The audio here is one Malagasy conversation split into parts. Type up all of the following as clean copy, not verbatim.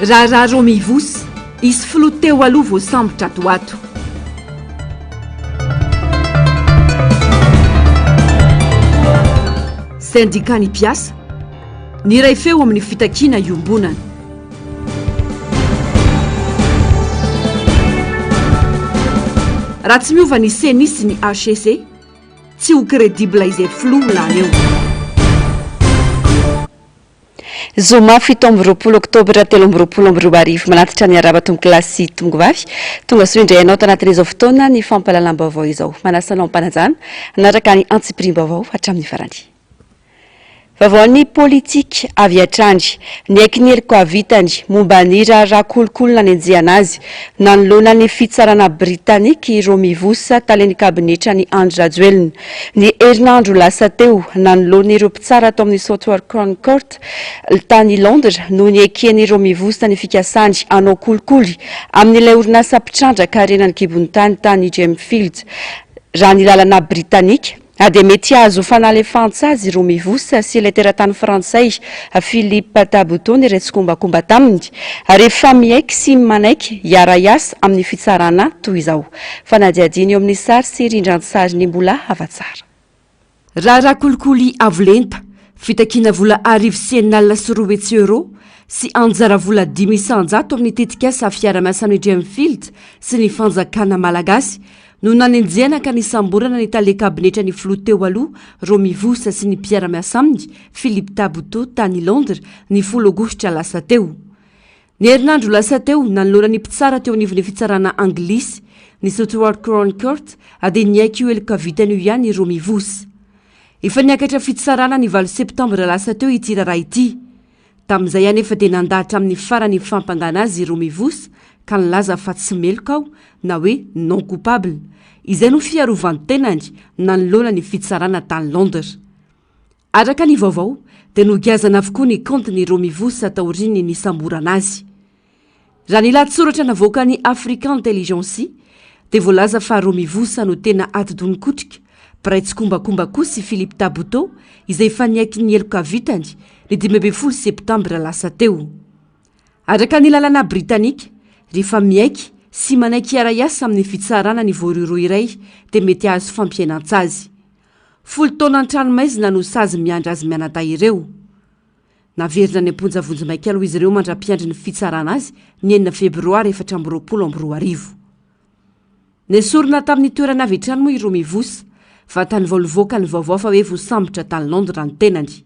Raharaha Romivos, hisy filoha teo aloha voasambotra ato ho ato. Sendikà ny mpiasa, niray feo amin'ny fitakiana iombonana. Raha tsy miova ny Ceni sy ny hcc, tsy ho credible izay filoha lany eo. Zoma 27 oktobra 2023, manatitra ny arahaba tompokolahy sy tompokovavy. Tonga soa indray ianao tanatin'izao fotoana ny fampahalalam-baovao izao. Manasa anao am-panajana hanaraka ny antsipiriam-baovao hatramin'ny farany. Vaovaon'ny politika avy hatrany. Niaiky ny heloka vitany momba ny raharaha kolikoly nanenjehana azy nanoloana ny fitsarana Britanika i Romy Voos, talen'ny kabinetran'i Andry Rajoelina. Ny herinandro lasa teo, nanoloana ireo mpitsara tao amin'ny Southwark Crown Court tany Londres no nieken'i Romy Voos ny fikasany hanao kolikoly amin'ilay orinasa mpitrandraka harena an-kibon'ny tany tany Gemfields. Raha ny lalana Britanika, Na dia mety hahazo fanalefahantsazy i Romy Voos sy ilay teratany frantsay Philippe Tabuteau niray tsikombakomba taminy, rehefa miaiky sy manaiky hiara-hiasa amin'ny fitsarana toy izao. Fanadihadiana eo amin'ny sary sy rindran-tsarin'i Mbola Havatsara. Raharaha kolikoly avo lenta, fitakiana vola 1200 euros sy anjara vola 5% amin'ny tetikasa fiara-miasa amin'ny Gemfields sy ny fanjakana malagasy no nanenjehana ka nisamborana ny tale kabinetra ny filoha teo aloha Romy Voos sy ny mpiara-miasa aminy Philippe Tabuteau tany Londres ny folo aogositra lasa teo. Ny herinandro lasa teo, nanoloana ny mpitsara teo anivon'ny fitsarana anglisy, ny Southwark Crown Court, dia niaiky io heloka vitany io ihany i Romy Voos. Efa niakatra fitsarana ny valo septambra lasa teo ity raharaha ity. Tamin'izay anefa dia nandà hatramin'ny farany ny fampangana azy i Romy Voos ka nilaza fa tsy meloka aho na hoe non coupable. Izay no fiarovan-tenany nanoloana ny fitsarana tany Londres. Araka ny vaovao dia nogiazana avokoa ny kaontin'i Romy Voos taorian'ny nisamborana azy. Raha ny lahatsoratra navoakan'ny Africa Intelligence dia voalaza fa Romy Voos no tena atidoha nikotrika, mpiray tsikombakomba kosa i Philippe Tabuteau izay efa niaiky ny heloka vitany ny 15 septambra lasa teo. Araka ny lalàna britanika, rehefa miaiky sy manaiky hiara-hiasa amin'ny fitsarana ny voarohirohy iray dia mety hahazo fampihenan-tsazy. Folo taona an-tranomaizina no sazy miandry azy mianadahy ireo. Naverina any am-ponja vonjimaika aloha izy ireo mandra-piandry ny fitsarana azy ny enina febroary 2024. Nesorina tamin'ny toerana avy hatrany moa i Romy Voos, vantany vao nivoaka ny vaovao fa hoe voasambotra tany Londres ny tenany.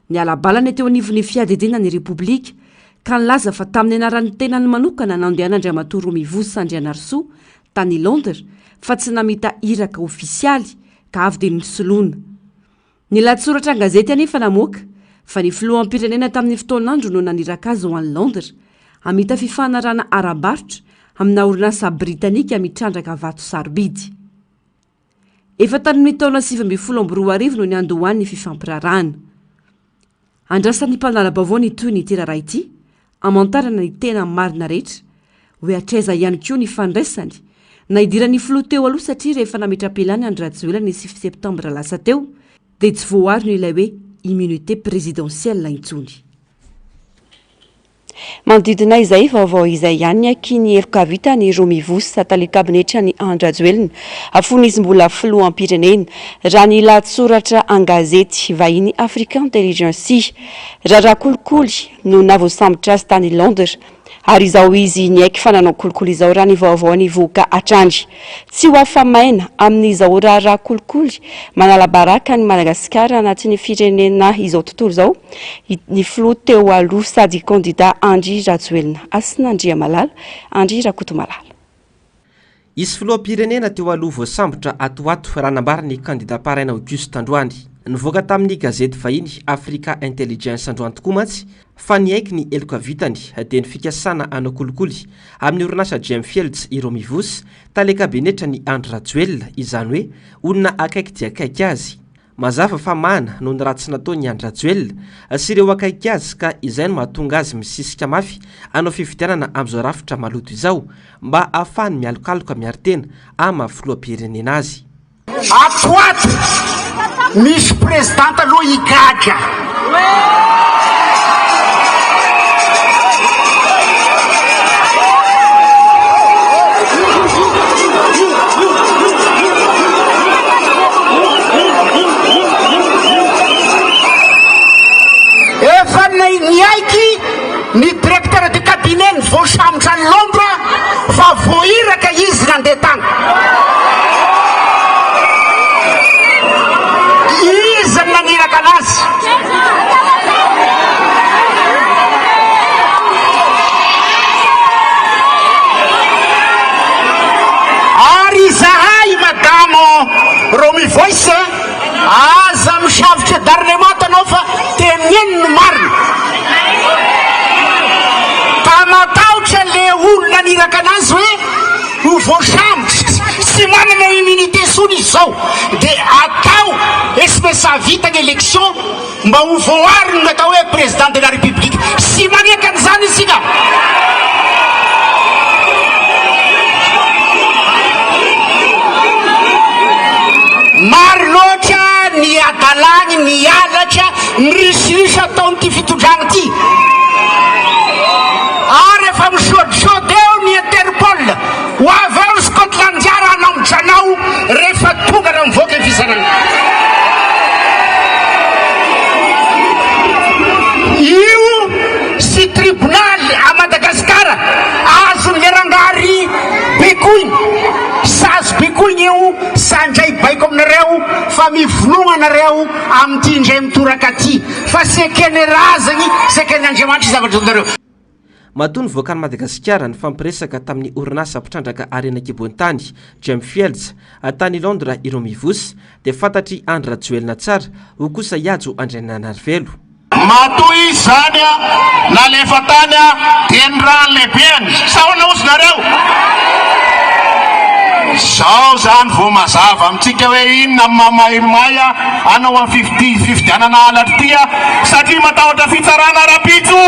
Niala bala ny teo anivon'ny fiadidiana ny Repoblika ka nilaza fa tamin'ny anaran'ny tenany manokana nandehan'Andriamatoa Romy Voos Andrianarisoa tany Londres fa tsy namita iraka ofisialy ka avy dia nosoloina. Ny lahatsoratra an-gazety anefa namoaka fa ny filoham-pirenena tamin'ny fotoan'andro no naniraka azy ho any Londres hamita fifanarahana ara-barotra amina orinasa britanika mitrandraka vato sarobidy. Efa tamin'ny taona 2019 no niandohan'ny fifampiraharahana. Andrasan'ny mpanara-baovao ny tohin'ity raharaha ity hamantarana ny tena marina rehetra, hoe hatraiza ihany koa ny fandraisany na hidiran'ny filoha teo aloha satria rehefa nametra-pialana Andry Rajoelina ny sivy septambra lasa teo dia tsy voaariny ilay hoe immunité présidentielle intsony. Manodidina izay vaovao izay ihany aky ny heloka vita ny Romy Voos tale kabinetran'i Andry Rajoelina fony izy mbola filoham-pirenena, raha ny lahatsoratra an-gazety vahiny Africa Intelligence. Raharaha kolikoly no nahavoasambotra azy tany Londres ary izao izy niaiky fa nanao kolikoly izao raha ny vaovao nivoaka hatrany. Tsy ho afa-maina amin'izao raharaha kolikoly manala baraka an'i Madagasikara anatin'ny firenena izao tontolo izao ny filoha teo aloha sady kandida Andry Rajoelina. Hasina Andriamalala, Andry Rakotomalala. Hisy filoham-pirenena teo aloha voasambotra ato ho ato raha nambaran'ny kandida Paraina Auguste androany. Nivoaka tamin'ny gazety vahiny Africa Intelligence androany tokoa mantsy fa niaiky ny heloka vitany dia ny fikasana hanao kolikoly amin'ny orinasa Gemfields i Romy Voos, tale kabinetran'i Andry Rajoelina, izany hoe olona akaiky dia akaiky azy. Mazava fa mahana noho ny ratsy nataony i Andry Rajoelina sy ireo akaiky azy ka izay no mahatonga azy misisika mafy hanao fifidianana amin'izao rafitra maloto izao mba hahafahany mialokaloka miaro tena amin'ny maha filoham-pirenena azy. Ato ho ato, misy président aloha higadra. voasambotra any Londres fa voairaka izy nandeha tany. Iza no naniraka anazy? Ary izahay madamo Romy Voice aza misavotra darlemanta anao fa teneno ny marina. Ka matahotra le olona naniraka anazy hoe ho voasambotra, tsy manana immunité tsony izy zao, de atao espèce vita ny élection mba ho voaariny ny atao hoe président de la république. Tsy manaiky an'izany isika. Maro loatra ny hadalany, ny halatra, ny risoriso ataon'ity fitondrana ity. Ary efa misôdisôdy eo ny Interpol. Ho avy eo ny Scotland Yard hanambotra anao rehefa tonga raha mivoaka ny fizarana. Io sy tribonaly à Madagasikara azon'le rangary bekoiny, sazy bekoiny io sa ndray baiko aminareo fa mivonogna nareo amin'ity indray mitoraka ty fa tsy eken'ny razagny tsy eken'Andriamanitra zavatra ataonareo. Matoa nivoaka an'i Madagasikara nifampiresaka tamin'ny orinasa mpitrandraka harena an-kibon-tany, Gemfields, tany Londres i Romy Voos, dia fantatr'i Andry Rajoelina tsara, hoy kosa i Hajo Andriananarivelo. Matoa izy zany nalefa tany dia ny rany lehibeny, sa ahoana ozy nareo? Zao zany vao mazava amintsika hoe inona ny mamaimay hanao an'ity fifidianana halatra ity satria matahotra fitsarana rapitso.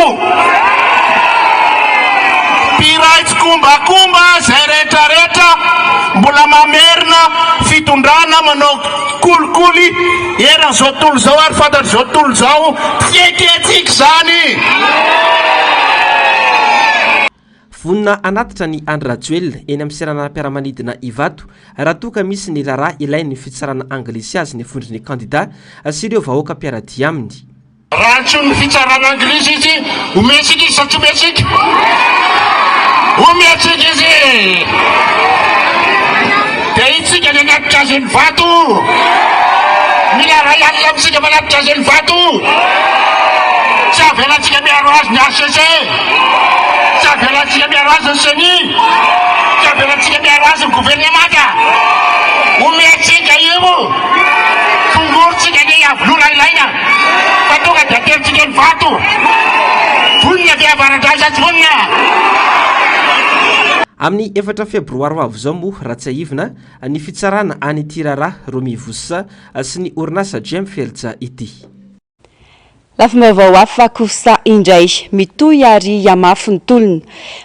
Mpiray tsikombakomba zay rehetra rehetra mbola mamerina fitondrana manao kolikoly eran'izao tontolo izao ary fantatr'izao tontolo izao tsy ekentsika izany. Vonona hanatitra an'i Andry Rajoelina eny amin'ny seranam-piaramanidina Ivato raha toa ka misy ny raharaha ilain'ny fitsarana anglisy azy ny vondron'ny kandida sy ireo vahoaka mpiara-dia aminy. Raha antsoin'ny fitsarana anglisy izy, omentsika izy sa tsy omentsika? Omentsika izy! Dia itsika ny hanatitra azy eny Ivato! Mila iray alina amintsika manatitra azy eny Ivato! Tsy avelantsika miaro azy ny HCC! Tsy avelantsika miaro azy ny Ceni! Tsy avelantsika miaro azy ny governemanta! Omentsika io! Fongorintsika anie Iavoloha raha ilaina fa tonga dia aterintsika eny Ivato! Vonona ve Avaradrano sa tsy vonona? Amin'ny efatra febroary ho avy izao moa, raha tsiahivina, ny fitsarana an'ity raharaha Romy Voos sy ny orinasa Gemfields ity. Lafim-baovao hafa kosa indray, mitohy ary hihamafy ny tolona.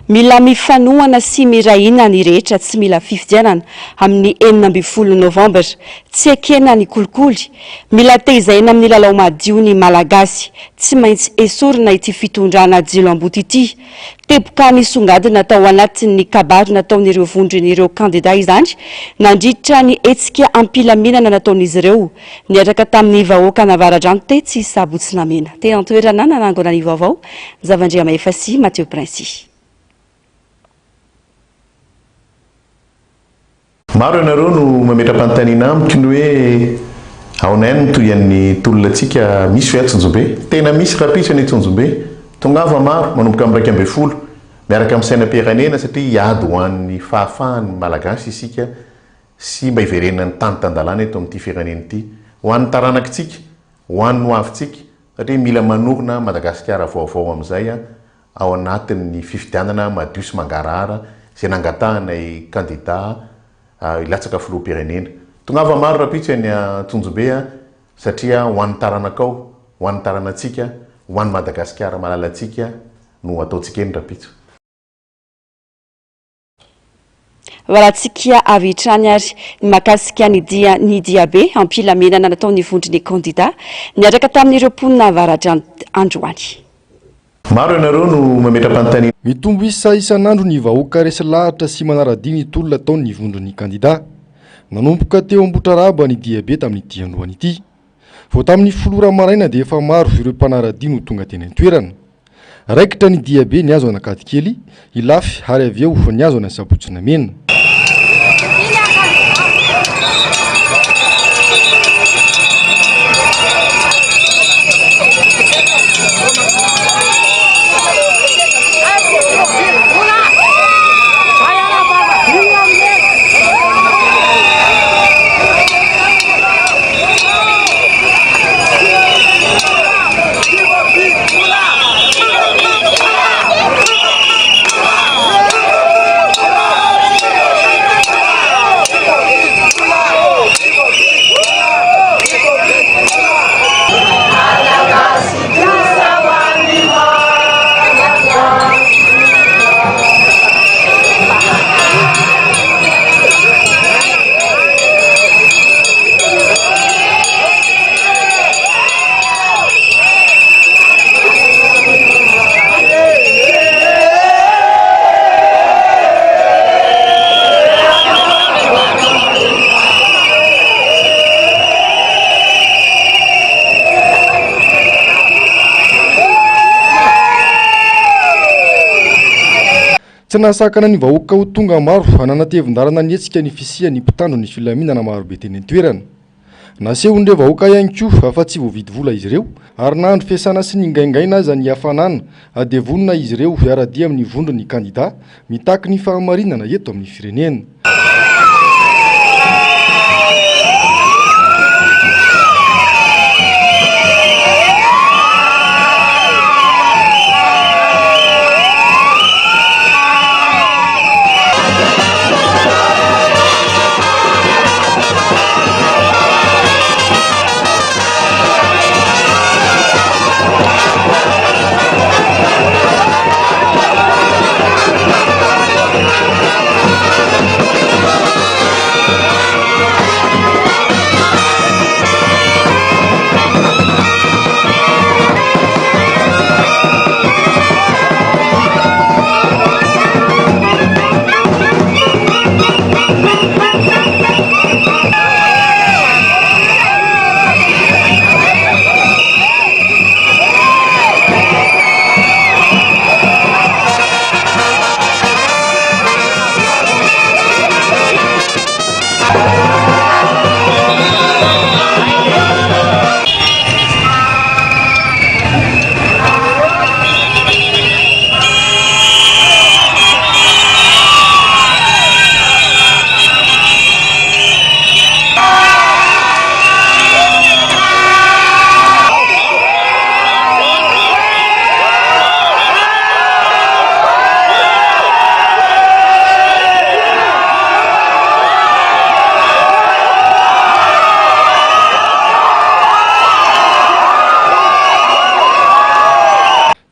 Mila mifanohana sy miray hina ny rehetra tsy mila fifidianana amin'ny 16 novambra. Tsy ekena ny kolikoly. Mila tezaina amin'ny lalao madio ny Malagasy. Tsy maintsy esorina ity fitondrana jiolahimboto ity. Teboka nisongadina tao anatin'ny kabary nataon'ireo vondron'ireo kandida izany nandritra ny hetsika am-pilaminana nataon'izy ireo niaraka tamin'ny vahoakan'Avaradrano tetsy Sabotsy Namehana. Teny an-toerana nanangona ny vaovao, Zavandriamahefa sy Mathieu Princy. Maro ianareo no mametra-panontaniana amiko ny hoe aona ihany ny tohian'ny tolona antsika, misy ve Antsonjombe? Tena misy rahampitso any Antsonjombe. Tongava maro, manomboka amin'ny 11, miaraka amin'ny sainam-pirenena satria hiady ho an'ny fahafahan'ny Malagasy isika sy mba hiverenan'ny tany tan-dalàna eto amin'ity firenena ity. Ho an'ny taranakitsika, ho an'ny hoavintsika, satria mila manorina Madagasikara vaovao amin'izay ao anatin'ny fifidianana madio sy mangarahara izay nangatahanay kandida hilatsaka filoham-pirenena. Tongava maro rahampitso eny Antsonjombe satria ho an'ny taranakao, ho an'ny taranatsika, ho an'i Madagasikara malalantsika no ataontsika eny rahampitso. Valantsika avy hatrany ary ny mahakasika ny dia ny diabe am-pilamenana nataon'ny vondron'ny kandida niaraka tamin'ireo mponina Avaradrano androany. Maro ianareo no mametra-panontaniana. Mitombo isa isan'andro ny vahoaka resy lahatra sy manara-dia ny tolona ataon'ny vondron'ny kandida. Nanomboka teo Ambohitrarahaba ny diabe tamin'ity androany ity. Vao tamin'ny folo ora maraina dia efa maro ireo mpanara-dia no tonga teny an-toerana. Raikitra ny diabe nihazo an'Ankadikely, Ilafy ary avy eo nihazo an'Asabotsy Namena. Tsy nahasakana ny vahoaka ho tonga maro nanatevin-dalana ny hetsika ny fisian'ny mpitandro ny filaminana marobe teny an-toerana. Nasehon'ireo vahoaka ihany koa fa tsy voavidy vola izy ireo ary na andro fiasana sy ningaingaina aza ny hafanana dia vonona izy ireo hiara-dia amin'ny vondron'ny kandida mitaky ny fahamarinana eto amin'ny firenena.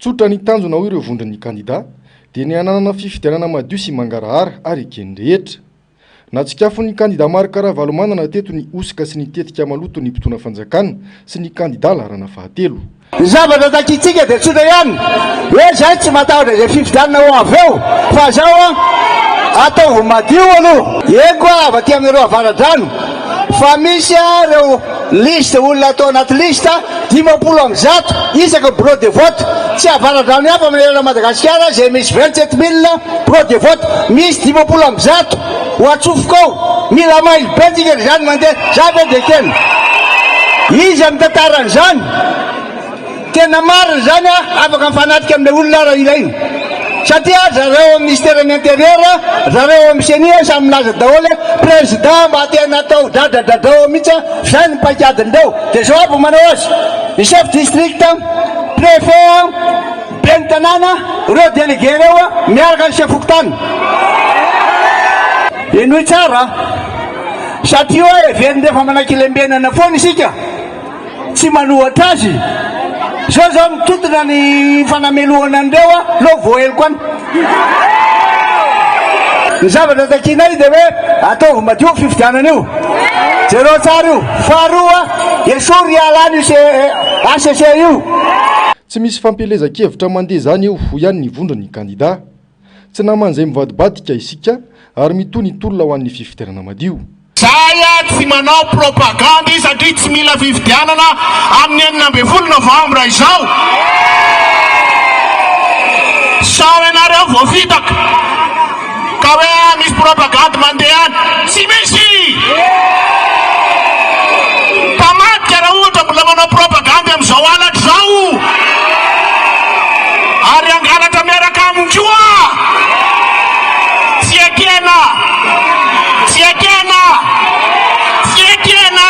Tsotra ny tanjona hoy ireo vondron'ny kandida dia ny hananana fifidianana madio sy mangarahara ary eken'ny rehetra. Natsikafon'ny kandida Marc Ravalomanana teto ny hosoka sy ny tetika maloton'ny mpitondra fanjakana sy ny kandida laharana fahatelo. Ny zavatra takintsika dia tsotra ihany, hoe izahay tsy matahotra izay fifidianana ho avy eo, fa izao an, ataovy madio aloha. Eny koa avy aty aminareo Avaradrano fa misy ireo liste olona atao anaty liste 150 isaky ny bureau de vote, tsy Avaradrano ihany fa manerana Madagasikara izay misy 27 mille bureau de vote, misy 150 ho atsofoka ao, mila mailo be tsika ry zany mandeha, za ve de tena iza mitantara an'izany? Tena marina izany a, afaka mifanatrika amin'ilay olona raha ilaina. Satria zareo ao ministeran'ny intérieur, zareo ao amin'ny ceni samy milaza daholo hoe président mba tena atao dradradradrao ao mihitsy a, zay ny paikadin'ireo. Dia zao aby manao azy, ny chef district, préfet, ben'ny tanàna, ireo délégué ireo miaraka ny chef fokontany. Henoy tsara satria hoe heverin'ireo fa manaiky lembenana foana isika. Tsy manohatra azy. Zao zao mitontona ny fanamelohana an'ireo a, leo voaheloka any. Ny zavatra takianay dia hoe ataovy madio io fifidianana io. Jereo tsara io. Faharoa, esory hialana io HCC io. Tsy misy fampielezan-kevitra mandeha izany eo, hoy ihany ny vondron'ny kandida. Tsy naman'izay mivadibadika isika ary mitohy ny tolona ho an'ny fifidianana madio. Zahay tsy manao propagandy satria tsy mila fifidianana amin'ny 16 novambra izao. Sao ianareo voafitaka ka hoe misy propagandy mandeha any. Tsy misy! Mpamadika raha ohatra mbola manao propagandy amin'izao halatra izao. Ary hangalatra miaraka aminy koa! Tsy ekena! Tsy ekena! Tsy ekena!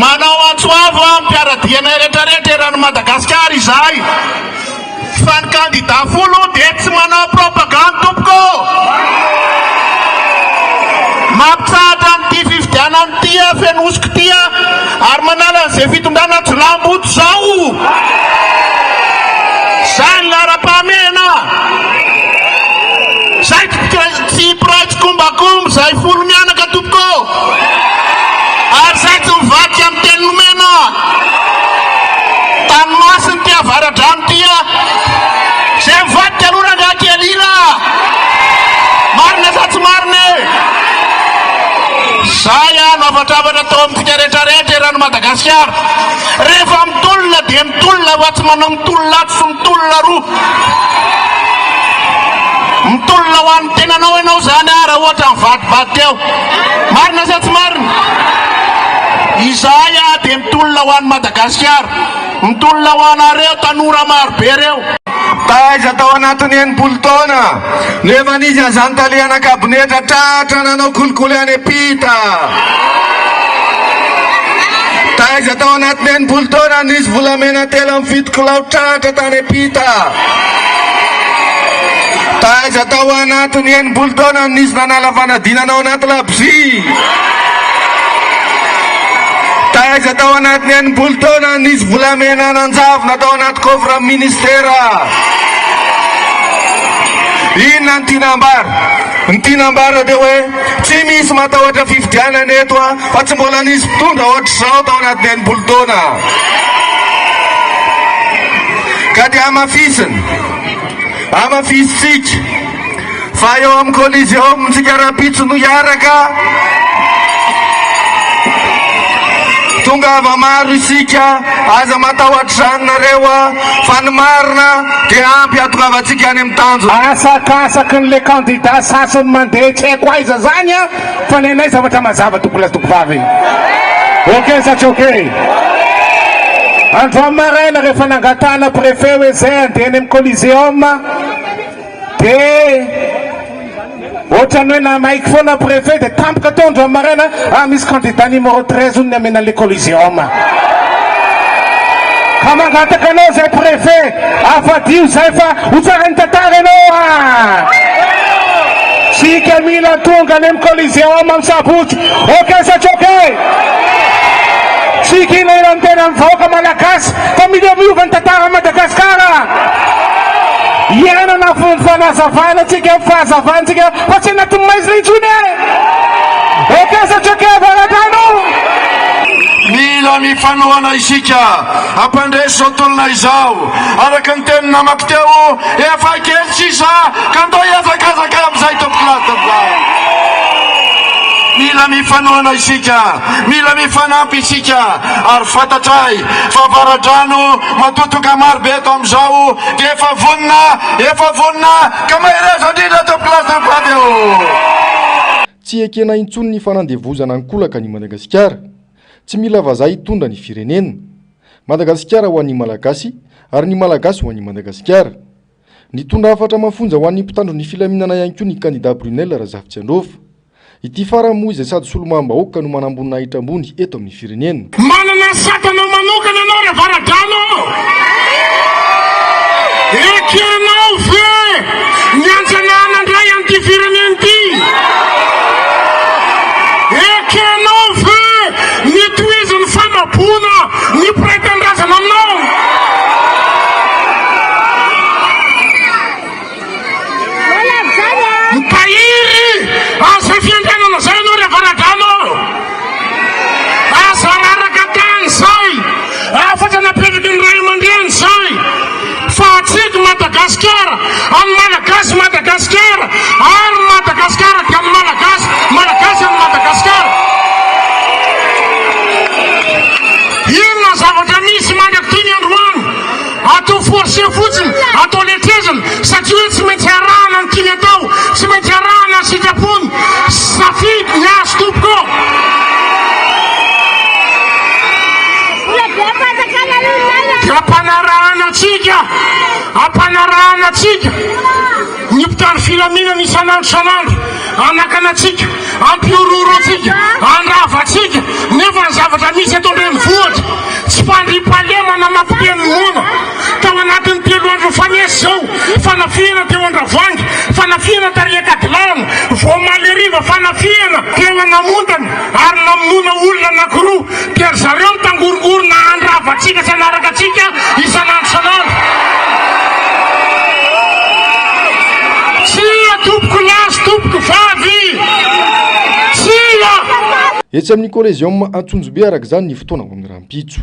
Manao antso avo amin'ny mpiara-dia anay rehetrarehetra eran'i Madagasikara izahay fa ny kandida folo dia tsy manao propagandy tompoko! Mampitsahatra an'ity fifidianana ity feno hosoka ity ary manala an'izay fitondrana jiolahimboto izao! Izay ny laharam-pahamehana! Izay tsy mpiray tsikombakomba izahay folo mianaka tompoko! Ary izay tsy mivadika amin'ny teny nomena! Tany masina ity Avaradrano ity a! Izay mivadika aloha rangahy kely ila! Marina sa tsy marina e? Zay a no hafatrafatra atao amintsika rehetrarehetra eran'i Madagasikara. Rehefa mitolona dia mitolona fa tsy manao mitolona atsy sy mitolona aroa. Mitolona ho an'ny tenanao ianao zany a raha ohatra mivadibadika eo. Marina sa tsy marina? Izahay a dia mitolona ho an'i Madagasikara. Mitolona ho anareo tanora maro be reo. Taiza tao anatin'ny 60 taona no efa nisy an'izany talehana kabinetra tratra nanao kolikoly any am-pita? Taiza tao anatin'ny 60 taona no nisy volamena 73 kilao tratra tany am-pita? Taiza tao anatin'ny 60 taona no nisy nanala fanadinana ao anaty labozia? Taiza tao anatin'ny 60 taona no nisy volamena nanjavona tao anaty coffre ministera? Inona no tiana ambara? Ny tiana ambara dia hoe tsy misy matahotra fifidianana eto fa tsy mbola nisy mpitondra ohatr'izao tao anatin'ny 60 taona. Ka dia hamafisina, hamafisintsika fa eo amin'ny Coliseum tsika rahampitso no hiaraka. Tongava maro isika, aza matahotra izany nareo fa ny marina dia ampy hahatongavantsika any amin'ny tanjona. Asakasakin'le candidat sasany mandeha tsy haiko aiza zany an, fa ny anay zavatra mazava tompolahy sy tompovavy. Ok sa tsy ok? Androany maraina rehefa nangatahana préfet hoe zay andeha any amin'ny coliseum Dia ohatran'ny hoe nanaiky foana préfet dia tampoka teo androany maraina, ah misy candidat numéro 13 hono ny amena an'ilay coliseum. Ka mangataka anao izay préfet, afadio izay fa ho tsaran'ny tantara ianao ah! Tsika mila tonga any amin'ny coliseum amin'ny sabotsy. Ok sa tsy ok? Tsika ilaina ny tenan'ny vahoaka malagasy fa mila miova ny tantaran'i Madagasikara. Iainana ny fanazavana tsika, ny fahazavana tsika fa tsy anatin'ny maizina intsony e! Ok sa tsy ok Avaradrano? Mila mifanohana isika hampandresy izao tolona izao. Araka ny tenin'ny namako teo, efa kely sisa ka ndao hihazakazaka amin'izay tompokolahy tompovavy. Mila mifanohana isika, mila mifanampy isika ary fantatray fa Avaradrano matoa tonga maro be eto amin'izao dia efa vonona, efa vonona ka mahereza indrindra tompokolahy tompovavy ô! Tsy ekena intsony ny fanandevozana ankolaka an'i Madagasikara. Tsy mila vazaha hitondra ny firenena. Madagasikara ho an'ny Malagasy ary ny Malagasy ho an'i Madagasikara. Nitondra hafatra mafonja ho an'ny mpitandro ny filaminana ihany koa ny kandida Brunelle Razafitsiandraofa. Ity farany moa izay sady solombavambahoaka no manamboninahitra ambony eto amin'ny firenena. Manana ny satanao manokana ianao ry Avaradrano ô! Ekenao ve ny hanjanahana indray an'ity firenena ity? Ekenao ve ny hitohizan'ny famaboana ny mpiray tanindrazana aminao? Mitahiry an'izay fiandrianana izay ianao ry Avaradrano ô! Aza araraka tany izay hafatra napetraky ny ray aman-dreny izay fa antsika Madagasikara, an'ny Malagasy Madagasikara ary ny Madagasikara dia an'ny Malagasy, Malagasy an'i Madagasikara. Aseho fotsiny, atao letrezina, satria hoe tsy maintsy arahana ny tiany atao, tsy maintsy arahana ny sitrapony. Safidy ny azy tompoko ô! Dia ampanarahana antsika, ampanarahana antsika ny mpitandro filaminana isan'andro isan'andro, hanakana antsika, hampihorohoro antsika, handrava antsika, nefa ny zavatra misy eto an-drenivohitra, tsy fandriampahalemana mampiteny ny moana. Tao anatin'ny telo andro nifanesy izao, fanafihana teo Andravoahangy, fanafihana tary Ankadilahana, vao omaly hariva fanafihana teo Anamontana ary namonoana olona anankiroa, dia ry zareo mitangorongorona handrava antsika sy hanaraka antsika isan'andro isan'andro. Tsia tompoko lahy sy tompoko vavy! Tsia! Etsy amin'ny Coliseum Antsonjombe araka izany ny fotoana ho amin'ny rahampitso.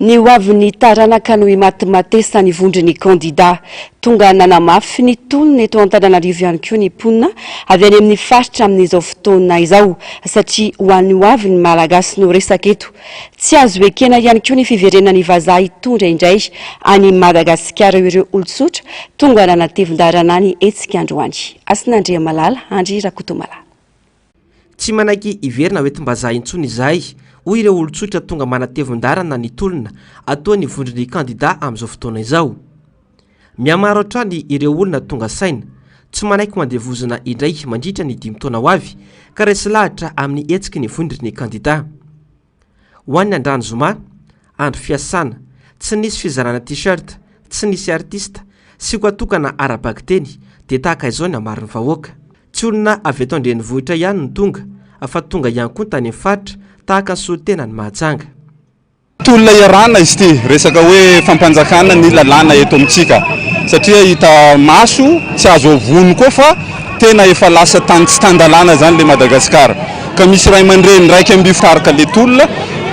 Ny ho avin'ny taranaka no imatimatesan'ny vondron'ny kandida. Tonga nanamafy ny tolona eto Antananarivo ihany koa ny mponina avy any amin'ny faritra amin'izao fotoana izao satria ho an'ny ho avin'ny Malagasy no resaka eto. Tsy azo ekena ihany koa ny fiverenan'ny vazaha hitondra indray an'i Madagasikara ireo olon-tsotra tonga nanatevin-daharana ny hetsika androany. Hasina Andriamalala, Andry Rakotomalala. Tsy manaiky hiverina ho entim-bazaha intsony izahay, hoy ireo olon-tsotra tonga manatevin-daharana ny tolona ataon'ny vondron'ny kandida amin'izao fotoana izao. Mihamaro hatrany ireo olona tonga saina, tsy manaiky ho andevozina indray mandritra ny dimy taona ho avy ka resy lahatra amin'ny hetsiky ny vondron'ny kandida. Ho an'ny andrano zoma, andro fiasana, tsy nisy fizarana t-shirt, tsy nisy artista, sioka tokana ara-bakiteny dia tahaka izao ny hamaron'ny vahoaka. Tsy olona avy eto an-drenivohitra ihany no tonga fa tonga ihany koa tany amin'ny faritra tahaka ny solontenan'i Mahajanga. Tolona iarahana izy ity, resaka hoe fampanjakana ny lalàna eto amintsika satria hita maso tsy azo avono koa fa tena efa lasa tany tsy tan-dalàna izany ilay Madagasikara. Ka misy ray aman-dreny 11 tarika le tolona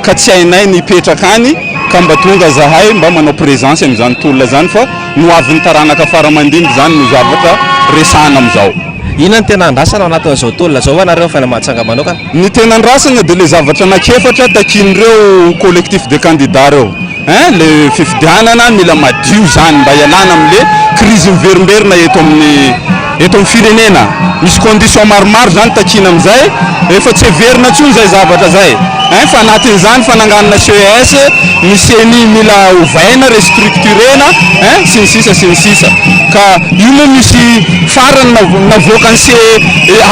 ka tsy hainay ny hipetraka any ka mba tonga zahay mba manao présence amin'izany tolona zany fa ny ho avin'ny taranaka fara aman-dimby zany no zavatra resahana amin'izao. Inona no tena andrasana ao anatin'izao tolona izao ho anareo avy any Mahajanga manokana? Ny tena andrasana dia le zavatra anankiefatra takian'ireo collectif de candidats reo. Hein, le fifidianana mila madio zany mba hialana amle crise miverimberina eto amin'ny eto amin'ny firenena. Misy condition maromaro zany takiana amizay, efa tsy heverina tsony zay zavatra zay. Hein, fa anatin'izany fananganana CES, ny ceni mila ovaina, restructurena, hein, sy ny sisa sy ny sisa. Ka io moa misy farany navoakan'ny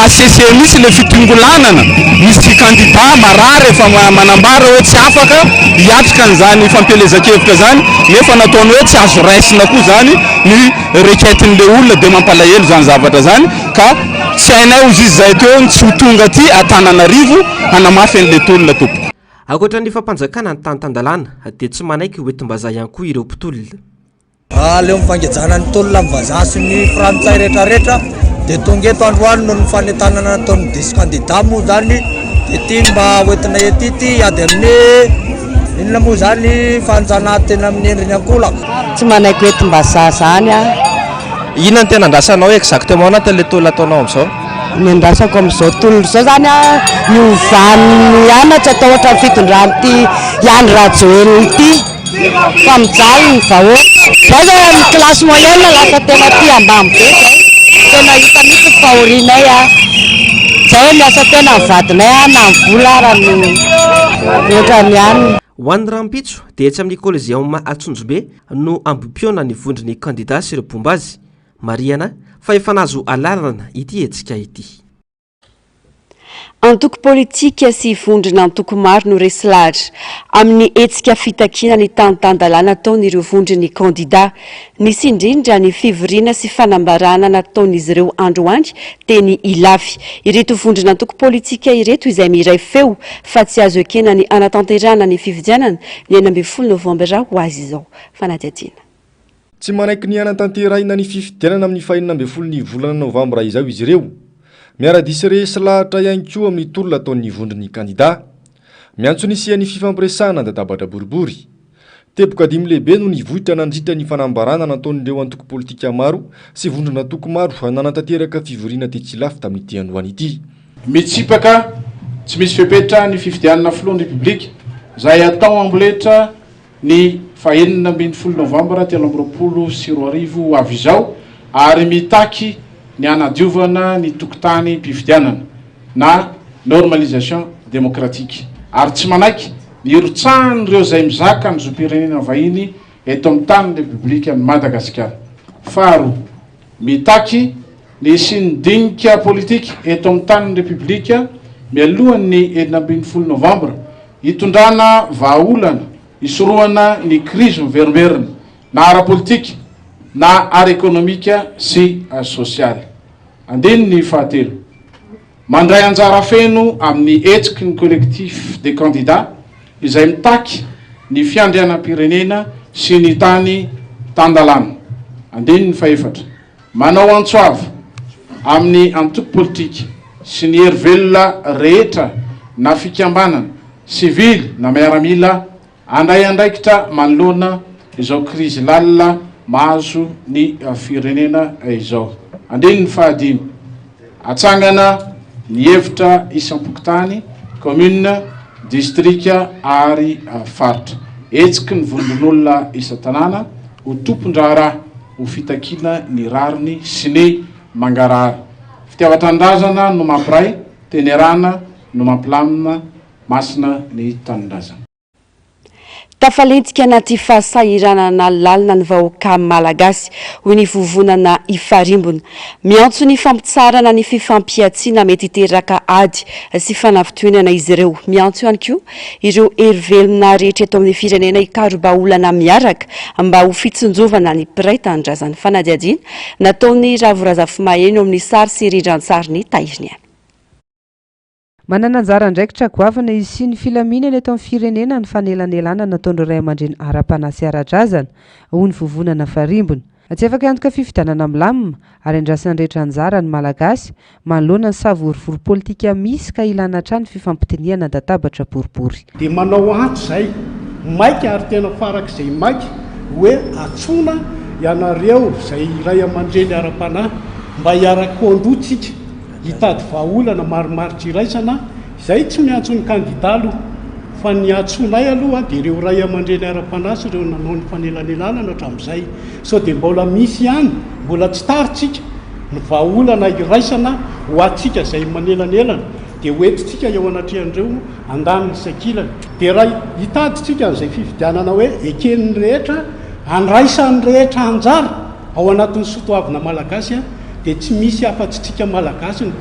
HCC mihitsy le fitongolanana, misy candidat marary efa manambara hoe tsy afaka hiatrika an'izany fampielezan-kevitra izany nefa nataony hoe tsy azo raisina koa izany ny requête-n'ilay olona dia mampalahelo izany zavatra izany ka tsy hainay hozy izy izay teo ny tsy ho tonga aty Antananarivo hanamafy an'ilay tolona tompoko. Ankoatra ny fampanjakana ny tany tan-dalàna dia tsy manaiky hoentim-bazaha ihany koa ireo mpitolona. Aleo ny fangejana ny tolona amin'ny vazaha sy ny frantsay retraretra dia tonga eto androany noho ny fanentanana nataon'ny diso kandida moa zany dia ty mba hoentina ety ity hiady amin'ny inona moa zany fanjanahantena amin'ny endriny ankolaka. Tsy manaiky hoentim-bazaha zany aho. Inona no tena andrasanao exactement anatin'ilay tolona ataonao amin'izao? Ny andrasako amin'izao tolona izao zany an, ny hovan'ny anatra atao ohatran'ny fitondran'ity Andry Rajoelina ity. Fa mijaly ny vahoaka. Zay zao amin'ny classe moyenne lasa tena aty ambany be zay. Tena hita mihitsy ny fahorianay a. Zay hoe miasa tena ny vadinay a na ny vola ara no ohatran'ny ihany. Ho an'ny rahampitso dia etsy amin'ny Coliseum Antsonjombe no ambohipihaona ny vondron'ny kandida sy ireo mpomba azy. Marihana fa efa nahazo alalana ity hetsika ity. Antoko politika sy vondrona antoko maro no resy lahatra amin'ny hetsika fitakiana ny tany tan-dalàna ataon'ireo vondron'ny kandida. Nisy indrindra ny fivoriana sy fanambarana nataon'izy ireo androany teny Ilafy. Ireto vondrona antoko politika ireto izay miray feo fa tsy azo ekena ny hanatanterahana ny fifidianana ny 16 novambra ho azy izao. Fanadihadiana. Tsy manaiky ny hanatanterahina ny fifidianana amin'ny fahenina ambin'ny folo ny volana novambra izao izy ireo. Miara-dia sy resy lahatra ihany koa amin'ny tolona ataon'ny vondron'ny kandidà. Miantso ny hisian'ny fifampiresahana an-dadabatra boribory. Teboka dimy lehibe no nivoitra nandritra ny fanambarana nataon'ireo antoko politika maro sy vondron'antoko maro nanatanteraka fivoriana tetsy Ilafy tamin'ity androany ity. Mitsipaka tsy misy fepetra ny fifidianana filohan'ny Repoblika izay hatao amboletra ny fahenina ambin'ny folo novambra 2023 ho avy izao ary mitaky ny hanadiovana ny tokotanim-pifidianana na normalisation démocratique ary tsy manaiky ny hirotsahan'ireo izay mizaka ny zom-pirenena vahiny eto amin'ny tanin'ny Repoblikan'i Madagasikara. Faharoa, mitaky ny hisian'ny dinika politika eto amin'ny tanin'ny Repoblika mialohan'ny 16 novambra Hitondrana vahaolana hisorohana ny krizy miverimberina na ara-politika na ara-ekonomika sy sosialy. Andininy fahatelo. Mandray anjara feno amin'ny hetsiky ny Collectif des candidats izay mitaky ny fiandrianam-pirenena sy ny tany tan-dalàna. Andininy fahefatra. Manao antso avo amin'ny antoko politika sy ny hery velona rehetra na fikambanana, sivily na miaramila handray andraikitra manoloana izao krizy lalina mahazo ny firenena izao. Andininy fahadimy. Atsangana ny hevitra isam-pokontany, commune, distrika ary faritra. Hetsiky ny vondron'olona isan-tanàna ho tompon-draharaha ho fitakiana ny rariny sy ny mangarahara. Fitiavan-tanindrazana no mampiray, tenerana no mampilamina, masina ny tanindrazana. Tafalentika anaty fahasahiranana lalina ny vahoaka malagasy, hoy ny vovonana Ifarimbona. Miantso ny fampitsaharana ny fifampihantsiana mety hiteraka ady sy fanafintohinana izy ireo. Miantso ihany koa ireo hery velona rehetra eto amin'ny firenena hikaro-bahaolana miaraka mba ho fitsinjovana ny mpiray tanindrazana. Fanadihadiana nataon'i Ravo Razafimaheno amin'ny sary sy rindran-tsarin'i Tahiriniaina. Manana anjara andraikitra goavana hisian'ny filaminana eto amin'ny firenena ny fanelanelanana nataon'ireo ray aman-dreny ara-panahy sy ara-drazana, hoy ny vovonana Farimbona. Tsy afaka hiantoka fifidianana milamina ary andrasan'ny rehetra anjara ny Malagasy manoloana ny savorovoro politika misy ka ilana hatrany fifampidinihana an-databatra boribory. Dia manao antso izay maika ary tena farak'izay maika hoe antsoina ianareo izay ray aman-dreny ara-panahy mba hiara-koandoha tsika Hitady vahaolana marimaritra iraisana izay tsy miantso ny kandida aloha fa ny antsoinay aloha dia ireo ray aman-dreny ara-panahy sy ireo nanao ny fanelanelanana hatramin'izay. Sao dia mbola misy ihany, mbola tsy tarintsika ny vahaolana iraisana ho antsika izay manelanelana dia ho entintsika eo anatrehan'ireo andaniny sy ankilany. Dia raha hitady tsika an'izay fifidianana hoe eken'ny rehetra, andraisan'ny rehetra anjara, Ao anatin'ny soatoavina malagasy dia tsy misy afa-tsy tsika malagasy no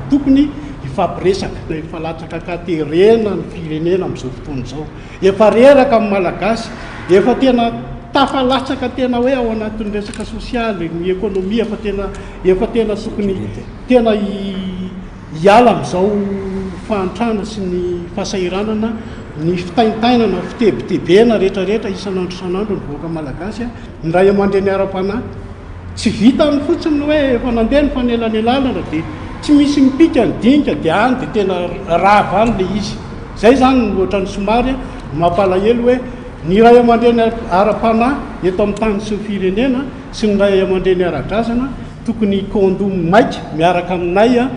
tokony hifampiresaka. Efa latsaka an-katerena ny firenena amin'izao fotoana izao. Efa reraka ny malagasy, efa tena tafalatsaka tena hoe ao anatin'ny resaka sosialy, ny ekonomia efa tena efa tena tokony tena hiala amin'izao fahantrana sy ny fahasahiranana, ny fitaintainana, fitebitebena rehetrarehetra isan'andro isan'andro ny vahoaka malagasy. Ny ray aman-dreny ara-panahy. Tsy vitany fotsiny ny hoe efa nandeha ny fanelanelanana dia tsy misy mipika ny dinika dia any dia tena rava any ilay izy. Izay izany no ohatran'ny somary mampalahelo hoe ny ray aman-dreny ara-panahy eto amin'ny tany sy ny firenena sy ny ray aman-dreny ara-drazana tokony hikaon-doha maika miaraka aminay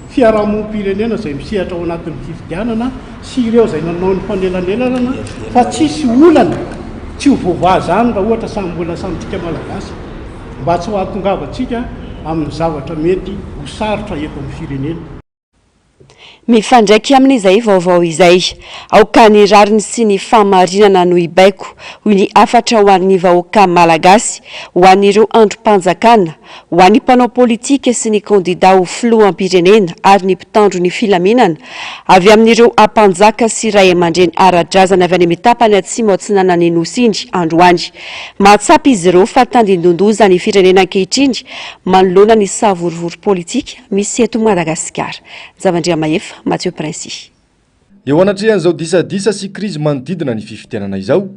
fiarahamonim-pirenena izay misehatra ao anatin'ny fifidianana sy ireo izay nanao ny fanelanelanana fa tsisy olana tsy ho voavaha izany raha ohatra samy mbola samy tsika Malagasy mba tsy ho ahatongavantsika amin'ny zavatra mety ho sarotra eto amin'ny firenena. Mifandraika amin'izay vaovao izay. Aoka ny rariny sy ny fahamarinana no hibaiko, hoy ny hafatra ho an'ny vahoaka malagasy, ho an'ireo andrim-panjakana, ho an'ny mpanao politika sy ny kandida ho filoham-pirenena ary ny mpitandro ny filaminana, avy amin'ireo ampanjaka sy raiamandreny ara-drazana avy any amin'ny tapany atsimo atsinanan'ny Nosy iny androany. Mahatsapa izy ireo fa tandindon-doza ny firenena ankehitriny manoloana ny savorovoro politika misy eto Madagasikara. Javandriamahefa, Mathieu Princi. Eo anatrehan'izao disadisa sy krizy manodidina ny fifidianana izao,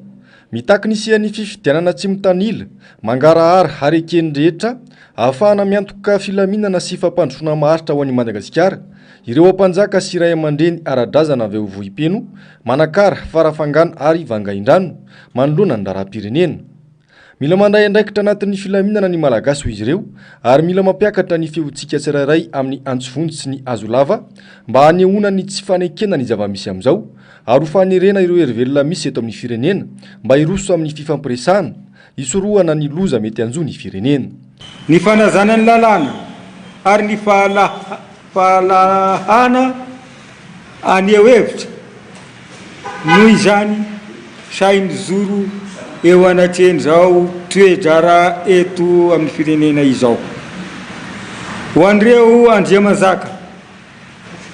mitaky ny hisian'ny fifidianana tsy mitanila, mangarahara ary eken'ny rehetra ahafahana miantoka filaminana sy fampandrosoana maharitra ho an'i Madagasikara ireo ampanjaka sy raiamandreny ara-drazana avy ao Vohipeno, Manakara, Farafangana ary Vangaindrano manoloana ny raharaham-pirenena. Mila mandray andraikitra anatin'ny filaminana ny Malagasy hoy izy ireo ary mila mampiakatra ny feontsika tsirairay amin'ny antso vonjy sy ny hazo lava mba hanehoana ny tsy fanekena ny zava-misy amin'izao ary ho fanerena ireo herivelona misy eto amin'ny firenena mba hiroso amin'ny fifampiresahana hisorohana ny loza mety hanjo ny firenena. Ny fanajana ny lalàna ary ny fahalalahana haneho hevitra Noho izany, sahy mijoro eo anatrehan'izao toe-draharaha eto amin'ny firenena izao. Ho an'ireo Andriamanjaka,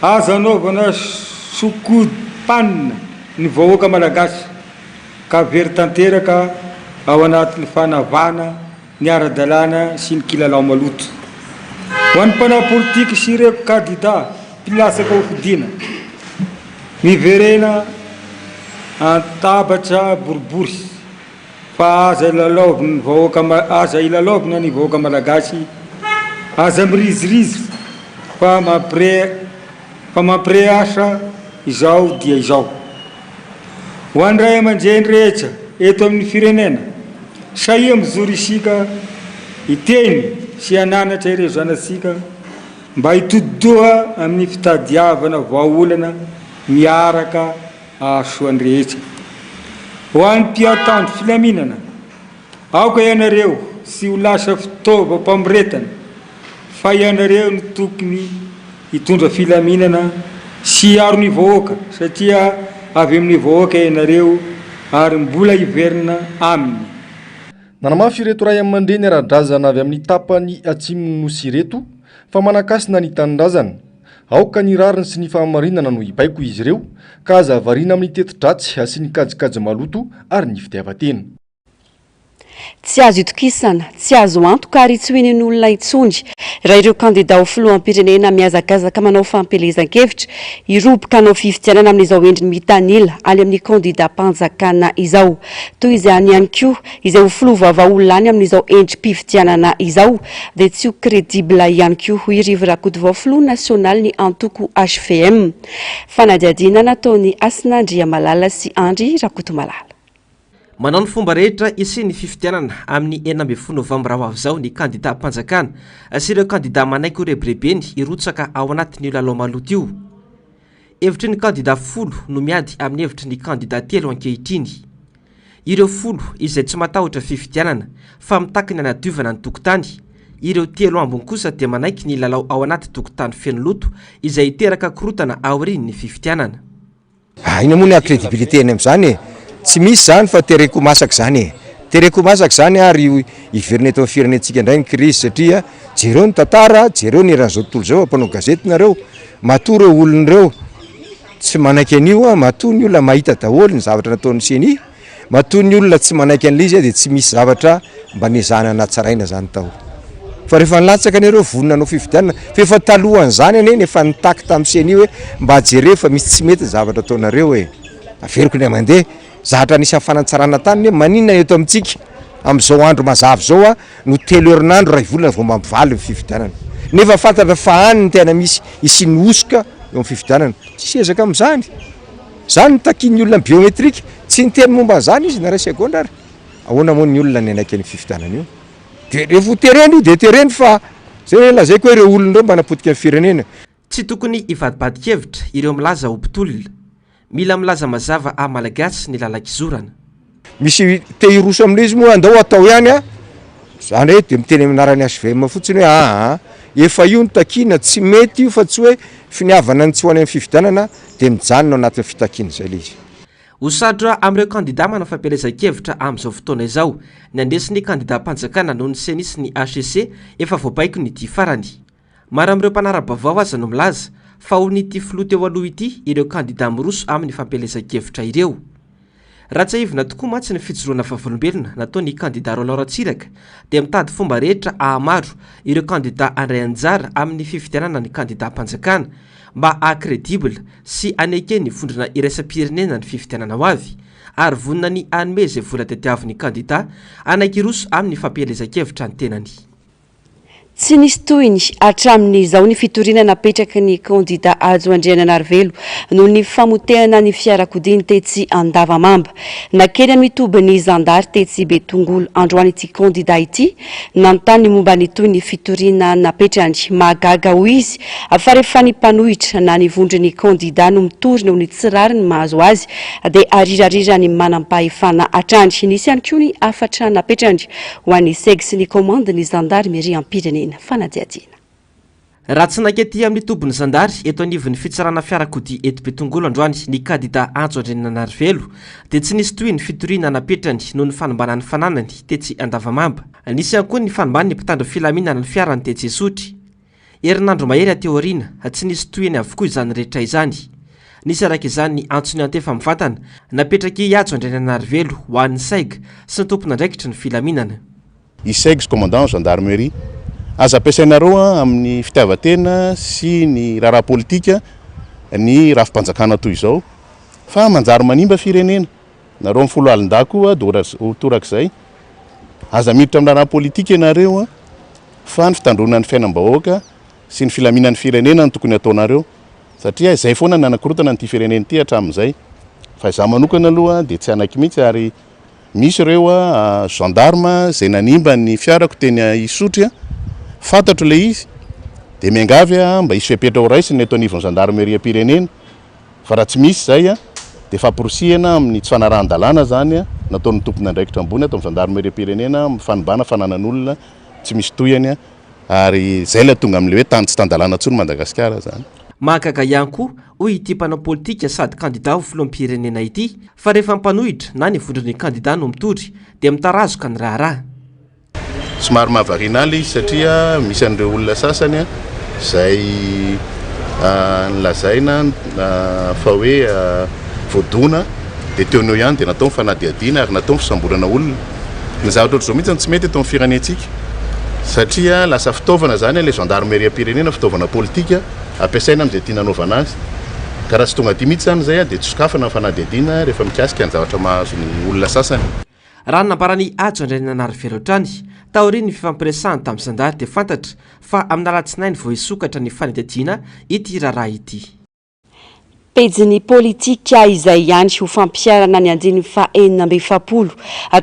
aza anaovana sokodim-panina ny vahoaka malagasy ka very tanteraka ao anatin'ny fanavana ny ara-dalàna sy ny kilalao maloto. Ho an'ny mpanao politika sy ireo kandida mpilatsaka hofidiana, miverena an-tabatra boribory fa aza ilalaovin'ny vahoaka aza ilalaovina ny vahoaka malagasy, aza mirizirizy fa mampire fa mampire asa izao dia izao. Ho an'ny ray aman-dreny rehetra eto amin'ny firenena, sahia mijoro isika hiteny sy hananatra ireo zanatsika mba hitodi-doha amin'ny fitadiavana vahaolana miaraka hahasoa ny rehetra. Ho an'ny mpiantandro filaminana, Aoka ianareo tsy ho lasa fitaovam-pamoretana fa ianareo no tokony hitondra filaminana sy hiaro ny vahoaka satria avy amin'ny vahoaka ianareo ary mbola hiverina aminy. Nanamafy ireto ray aman-dreny ara-drazana avy amin'ny tapany atsimon'ny Nosy ireto fa manan-kasina ny tanindrazana. Aoka ny rariny sy ny fahamarinana no hibaiko izy ireo ka aza variana amin'ny teti-dratsy sy ny kajikajy maloto ary ny fitiavan-tena. Tsy azo itokisana, tsy azo antoka ary tsy ho inian'olona intsony raha ireo kandida ho filoham-pirenena mihazakazaka manao fampielezan-kevitra hiroboka hanao fifidianana amin'izao endriny mitanila any amin'ny kandidam-panjakana izao. Toy izany ihany koa, izay ho filoha vaovao ho lany amin'izao endri-pifidianana izao dia tsy ho crédible ihany koa, hoy Rivo Rakotovao, filoha nasionalin'ny antoko hvm. Fanadihadiana nataon'i Hasina Andriamalala sy Andry Rakotomalala. Manao ny fomba rehetra hisian'ny fifidianana amin'ny 16 novambra ho avy izao ny kandidam-panjakana sy ireo kandida manaiky ho rebirebeny hirotsaka ao anatin'io lalao maloto io. Hevitry ny kandida folo no miady amin'ny hevitry ny kandida telo ankehitriny. Ireo folo izay tsy matahotra fifidianana fa mitaky ny hanadiovana ny tokotany, ireo telo ambiny kosa dia manaiky ny lalao ao anaty tokotany feno loto izay hiteraka korontana aorian'ny fifidianana. Ah, inona moa ny crédibilité ny amin'izany e? Tsy misy izany fa tereko masaka izany e. Tereko masaka izany ary hiverina eto amin'ny firenentsika indray ny crise satria jereo ny tantara, jereo ny eran'izao tontolo izao, mpanao gazety nareo, matoa ireo olona ireo tsy manaiky an'io, matoa ny olona mahita daholo ny zavatra nataon'ny ceni, Matoa ny olona tsy manaiky an'ilay izy dia tsy misy zavatra mba nezahana natsaraina zany tao. Fa rehefa nilatsaka anie ireo vonona hanao fifidianana, fa efa talohan'izany anie no efa nitaky tamin'ny ceni hoe mba jereo fa misy tsy mety ny zavatra ataonareo e. Averiko indray mandeha, zavatra anisan'ny fanatsarana tany anie, maninona eto amintsika amin'izao andro mazava izao no telo herinandro iray volana vao mampivaly ny fifidianana. Nefa fantatra fa any no tena misy hisian'ny hosoka eo amin'ny fifidianana. Tsisy ezaka amin'izany. Zany no takian'ny olona ny biometrique, tsy niteny momba an'izany izy na iray segondra ary. Ahoana moa ny olona ny hanaiky an'io fifidianana io? Dia rehefa ho terena io dia terena fa zay hoe lazaiko hoe ireo olona ireo mba hanapotika ny firenena. Tsy tokony hivadibadi-kevitra ireo milaza ho mpitolona. Mila milaza mazava amin'ny Malagasy ny lalan-kizorana. Misy te hiroso amin'ilay izy moa andao atao ihany a! Zany hoe dia miteny amin'ny anaran'ny HVM fotsiny hoe aa efa io no takiana, tsy mety io fa tsy hoe. Finiavana ny tsy ho any amin'ny fifidianana dia mijanona ao anatin'ny fitakiana izay ilay izy. Ho sarotra amin'ireo kandidà manao fampielezan-kevitra amin'izao fotoana izao ny handresy ny kandidàm-panjakana noho ny Ceni sy ny hcc efa voabaikon'ity farany. Maro amin'ireo mpanara-baovao aza no milaza fa olon'ity filoha teo aloha ity ireo kandidà miroso amin'ny fampielezan-kevitra ireo. Raha tsiahivina tokoa mantsy ny fijoroana vavolombelona nataon'ny kandidà Roland Ratsiraka dia mitady fomba rehetra hahamaro ireo kandidà handray anjara amin'ny fifidianana ny kandidàm-panjakana mba haha-credible sy haneken'ny vondrona iraisam-pirenena ny fifidianana ho avy ary vonona ny hanome izay vola tadiavin'ny kandidà hanaiky hiroso amin'ny fampielezan-kevitra ny tenany. Tsy nisy tohiny hatramin'izao ny fitoriana napetraky ny kandida Hajo Andriananarivelo noho ny famotehana ny fiarakodiany tetsy Andavamamba. Nakeny amin'ny tobin'ny zandary tetsy Betongolo androany ity kandida ity nanontany ny momba ny tohin'ny fitoriana napetrany. Mahagaga hoy izy fa rehefa ny mpanohitra na ny vondron'ny kandida no mitory noho ny tsy rariny mahazo azy dia arirariran'ny manampahefana hatrany. Nisy ihany koa ny hafatra napetrany Ho an'ny Seg sy ny kaomandin'ny zandarimeriam-pirenena. Fanadihadiana. Raha tsy nankety amin'ny tobin'ny zandary eto anivon'ny fitsarana fiarakodia eto Betongolo androany ny kandida Antso Andriananarivelo dia tsy nisy tohiny fitoriana napetrany noho ny fanimbana ny fananany tetsy Andavamamba. Nisy ihany koa ny fanimban'ny mpitandro filaminana ny fiarany tetsy Isotry. Herinandro mahery aty aoriana, tsy nisy tohiny avokoa izany rehetra izany. Nisy araka izany ny antso niantefa mivantana napetrak'i Hajo Andriananarivelo ho an'ny Seg sy ny tompon'andraikitry ny filaminana. I Seg sy Commandant Gendarmerie. Aza ampiasainareo amin'ny fitiavan-tena sy ny raharaha politika ny rafi-panjakana toy izao fa manjary manimba firenena. Nareo amin'ny foloalindahy koa dia ho torak'izay. Aza miditra amin'ny raharaha politika ianareo fa ny fitandroana ny fiainam-bahoaka sy ny filaminan'ny firenena no tokony hataonareo satria izay foana no nanakorontana an'ity firenena ity hatramin'izay. Fa izaho manokana aloha dia tsy hanaiky mihitsy ary misy ireo gendarme izay nanimba ny fiarako teny Isotry, fantatro ilay izy dia miangavy aho mba hisy fepetra ho raisina eto anivon'ny zandarimeriam-pirenena. Fa raha tsy misy izay dia famporisihana amin'ny tsy fanarahan-dalàna izany nataon'ny tompon'andraikitra ambony ato amin'ny zandarimeriam-pirenena amin'ny fanimbana fananan'olona tsy misy tohiny ary izay ilay tonga amin'ilay hoe tany tsy tan-dalàna intsony Madagasikara izany. Mahagaga ihany koa, hoy ity mpanao politika sady kandida ho filoham-pirenena ity, fa rehefa mpanohitra na ny vondron'ny kandida no mitory dia mitarazoka ny raharaha. Somary mahavariana ahy ilay izy satria misy an'ireo olona sasany izay nolazaina fa hoe voadona dia teo no eo ihany dia natao ny fanadihadiana ary natao ny fisamborana olona. Ny zavatra ohatr'izao mihitsy no tsy mety eto amin'ny firenentsika satria lasa fitaovana izany ilay gendarmeriam-pirenena, fitaovana politika ampiasaina amin'izay tiana hanaovana azy. Ka raha tsy tonga aty mihitsy izany izay dia tsy sokafana ny fanadihadiana rehefa mikasika ny zavatra mahazo ny olona sasany. Raha ny nambaran'i Hajo Andriananarivelo hatrany, taorian'ny fifampiresahany tamin'ny zandary dia fantatra fa amin'ny alatsinainy vao hisokatra ny fanadihadiana ity raharaha ity. Pejin'ny politika izay ihany ho fampiharana ny andininy faha 46,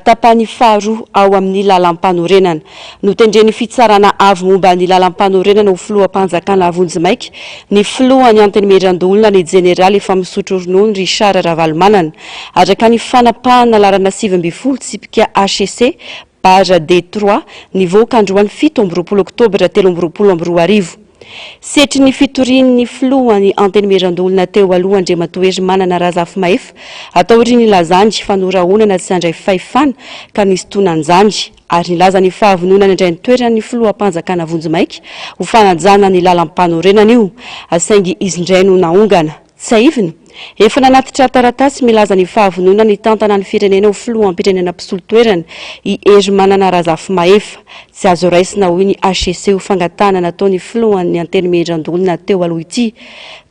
tapany faharoa ao amin'ny lalàmpanorenana. Notendren'ny Fitsarana Avo momba ny Lalàmpanorenana ho filoham-panjakana vonjimaika ny filohan'ny Antenimierandoholona ny jeneraly efa misotro ronono Richard Ravalomanana. Araka ny fanapahana laharana 19 tsipika HC barre D trois nivoaka androany 27 oktobra 2023. Setrin'ny fitorian'ny filohan'ny Antenimierandoholona teo aloha Andriamatoa Herimanana Razafimahefa taorian'ny nilazany fa norahonana tsy handray fahefana ka nisintonan'izany ary nilaza ny fahavononany handray ny toeran'ny filoham-panjakana vonjimaika ho fanajana ny lalampanorenana io saingy izy indray no naongana. Tsiahivina, efa nanatitra taratasy milaza ny fahavononany hitantana ny firenena ho filoham-pirenena mpisolo toerana i Herimanana Razafimahefa. Tsy azo raisina, hoy ny HCC ho fangatahana nataon'ny filohan'ny Antenimierandoholona teo aloha ity.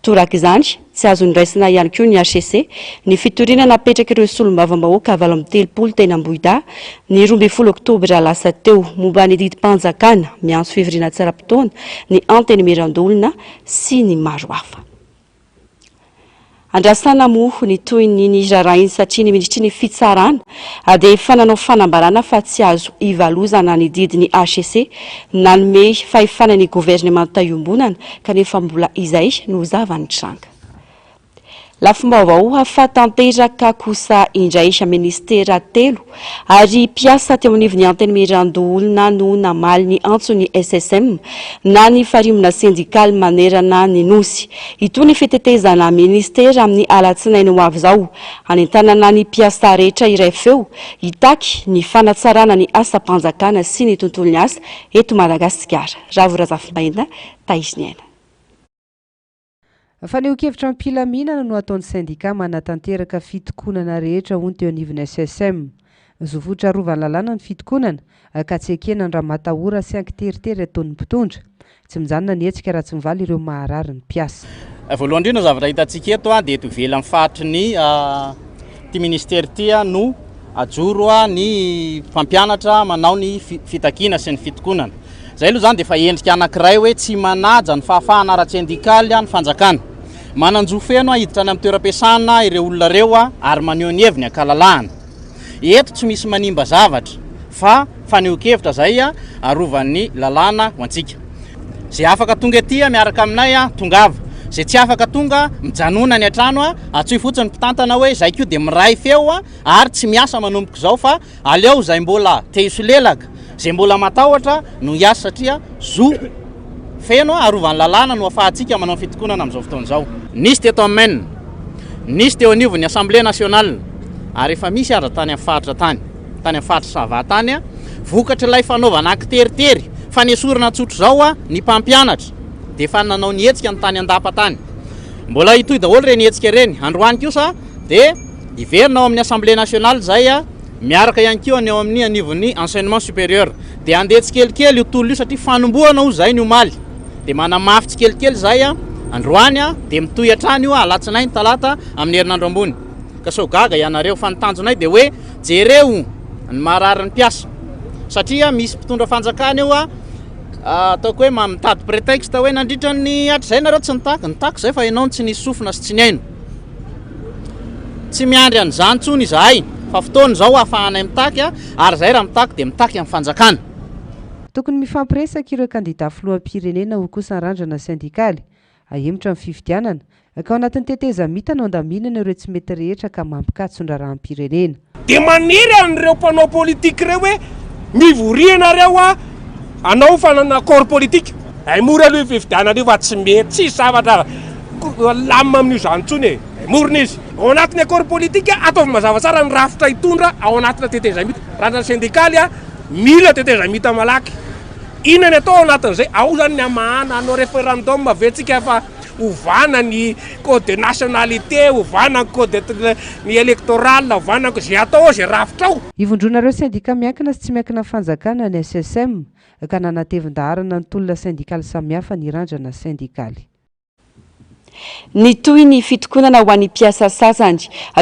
Toraka izany, tsy azo noraisina ihany koa ny HCC ny fitoriana napetrak'ireo solombavambahoaka 38 teny Ambohidahy ny 12 oktobra lasa teo momba ny didim-panjakana miantso fivoriana tsy ara-potoana ny Antenimierandoholona sy ny maro hafa. Andrasana moa ny tohin'iny raharaha iny satria ny minisitry ny fitsarana dia efa nanao fanambarana fa tsy azo ivalozana ny didin'ny hcc nanome fahefana ny governemanta iombonana kanefa mbola izay no zava-nitranga. Lafim-baovao hafa tanteraka kosa indray, minisitera telo ary mpiasa teo anivon'ny Antenimierandoholona no namaly ny antson'ny SSM na ny Farimbona sendikaly manerana ny Nosy. Hitohy ny fitetezana minisitera amin'ny alatsinainy ho avy izao, hanentanana ny mpiasa rehetra hiray feo hitaky ny fanatsarana ny asam-panjakana sy ny tontolon'ny asa eto Madagasikara. Ravo Razafimaina, Tahiriniaina. Fanehoan-kevitra am-pilaminana no ataon'ny sendika manatanteraka fitokonana rehetra hono teo anivon'ny SSM. Zo fototra arovan'ny lalàna ny fitokonana, ka tsy ekena ny ramatahora sy ankiteritery ataon'ny mpitondra. Tsy mijanona ny hetsika raha tsy mivaly ireo maharary ny mpiasa. Voalohany indrindra ny zavatra hitantsika eto dia eto ivelan'ny faritry ny ity ministera ity no ajoro ny mpampianatra manao ny fitakiana sy ny fitokonana. Izay aloha izany dia efa endrika anankiray hoe tsy manaja ny fahafahana ara-tsendikaly ny fanjakana. Manan-jo feno hiditra any amin'ny toeram-piasana ireo olona ireo ary maneho ny heviny an-kalalahana. Eto tsy misy manimba zavatra fa fanehoan-kevitra izay arovan'ny lalàna ho antsika. Izay afaka tonga ety miaraka aminay, tongava. Izay tsy afaka tonga, mijanona any an-trano, antsoy fotsiny ny mpitantana hoe izay koa dia miray feo ary tsy miasa manomboka izao fa Aleo izay mbola te hisolelaka, izay mbola matahotra no hiasa satria zo feno arovan'ny lalàna no afahantsika manao ny fitokonana amin'izao fotoana izao. Nisy teto amin'ny Men, nisy teo anivon'ny Assemblée nationale ary efa misy aza tany amin'ny faritra tany, tany amin'ny faritra Sava tany, vokatr'ilay fanaovana an-kiteritery, fanesorana tsotr'izao ny mpampianatra dia efa nanao ny hetsika ny tany Andapa tany. Mbola hitohy daholo ireny hetsika ireny. Androany kosa dia Hiverina ao amin'ny Assemblée nationale izay miaraka ihany koa ny ao amin'ny anivon'ny enseignement supérieur. Dia handeha tsikelikely io tolona io satria fanombohana hoy izahay ny omaly. Dia manamafy tsikelikely izahay androany dia mitohy hatrany io alatsinainy, talata amin'ny herinandro ambony. Ka sao gaga ianareo fa ny tanjonay dia hoe jereo ny marary ny mpiasa satria misy mpitondra fanjakana eo ataoko hoe mitady prétexte hoe nandritra ny hatrizay nareo tsy nitaky, nitaky izay fa ianao no tsy nisy sofina sy tsy nihaino. Tsy miandry an'izany intsony izahay fa fotoana izao ahafahanay mitaky ary izahay raha mitaky dia mitaky amin'ny fanjakana. Tokony mifampiresaka ireo kandida filoham-pirenena hoy kosa ny randrana sendikaly. Ahemotra ny fifidianana, ka ao anatin'ny tetezamita no andaminana ireo tsy mety rehetra ka mampikatso ny raharaham-pirenena. Dia manery an'ireo mpanao politique ireo hoe mivoria ianareo hanao fanana corps politique. Hay mora aloha io fifidianana io fa tsy mety, tsisy zavatra lamina amin'io zany intsony e! Morona izy. Ao anatin'ny accord politique, ataovy mazava tsara ny rafitra hitondra ao anatina tetezamita. Randrana sendikaly, mila tetezamita malaky. Inona ny atao ao anatin'izay? Ao zany ny hamahana, hanao référendum ve tsika fa ovana ny code de nationalité, ovana ny code ny électoral, ovana ny, zay atao ao, zay rafitra ao. Ivondronareo sendika miankina sy tsy miankina fanjakana ny SSM ka nanatevin-daharana ny tolona sendikaly samihafa ny randrana sendikaly. Nitohy ny fitokonana ho an'ny mpiasa sasany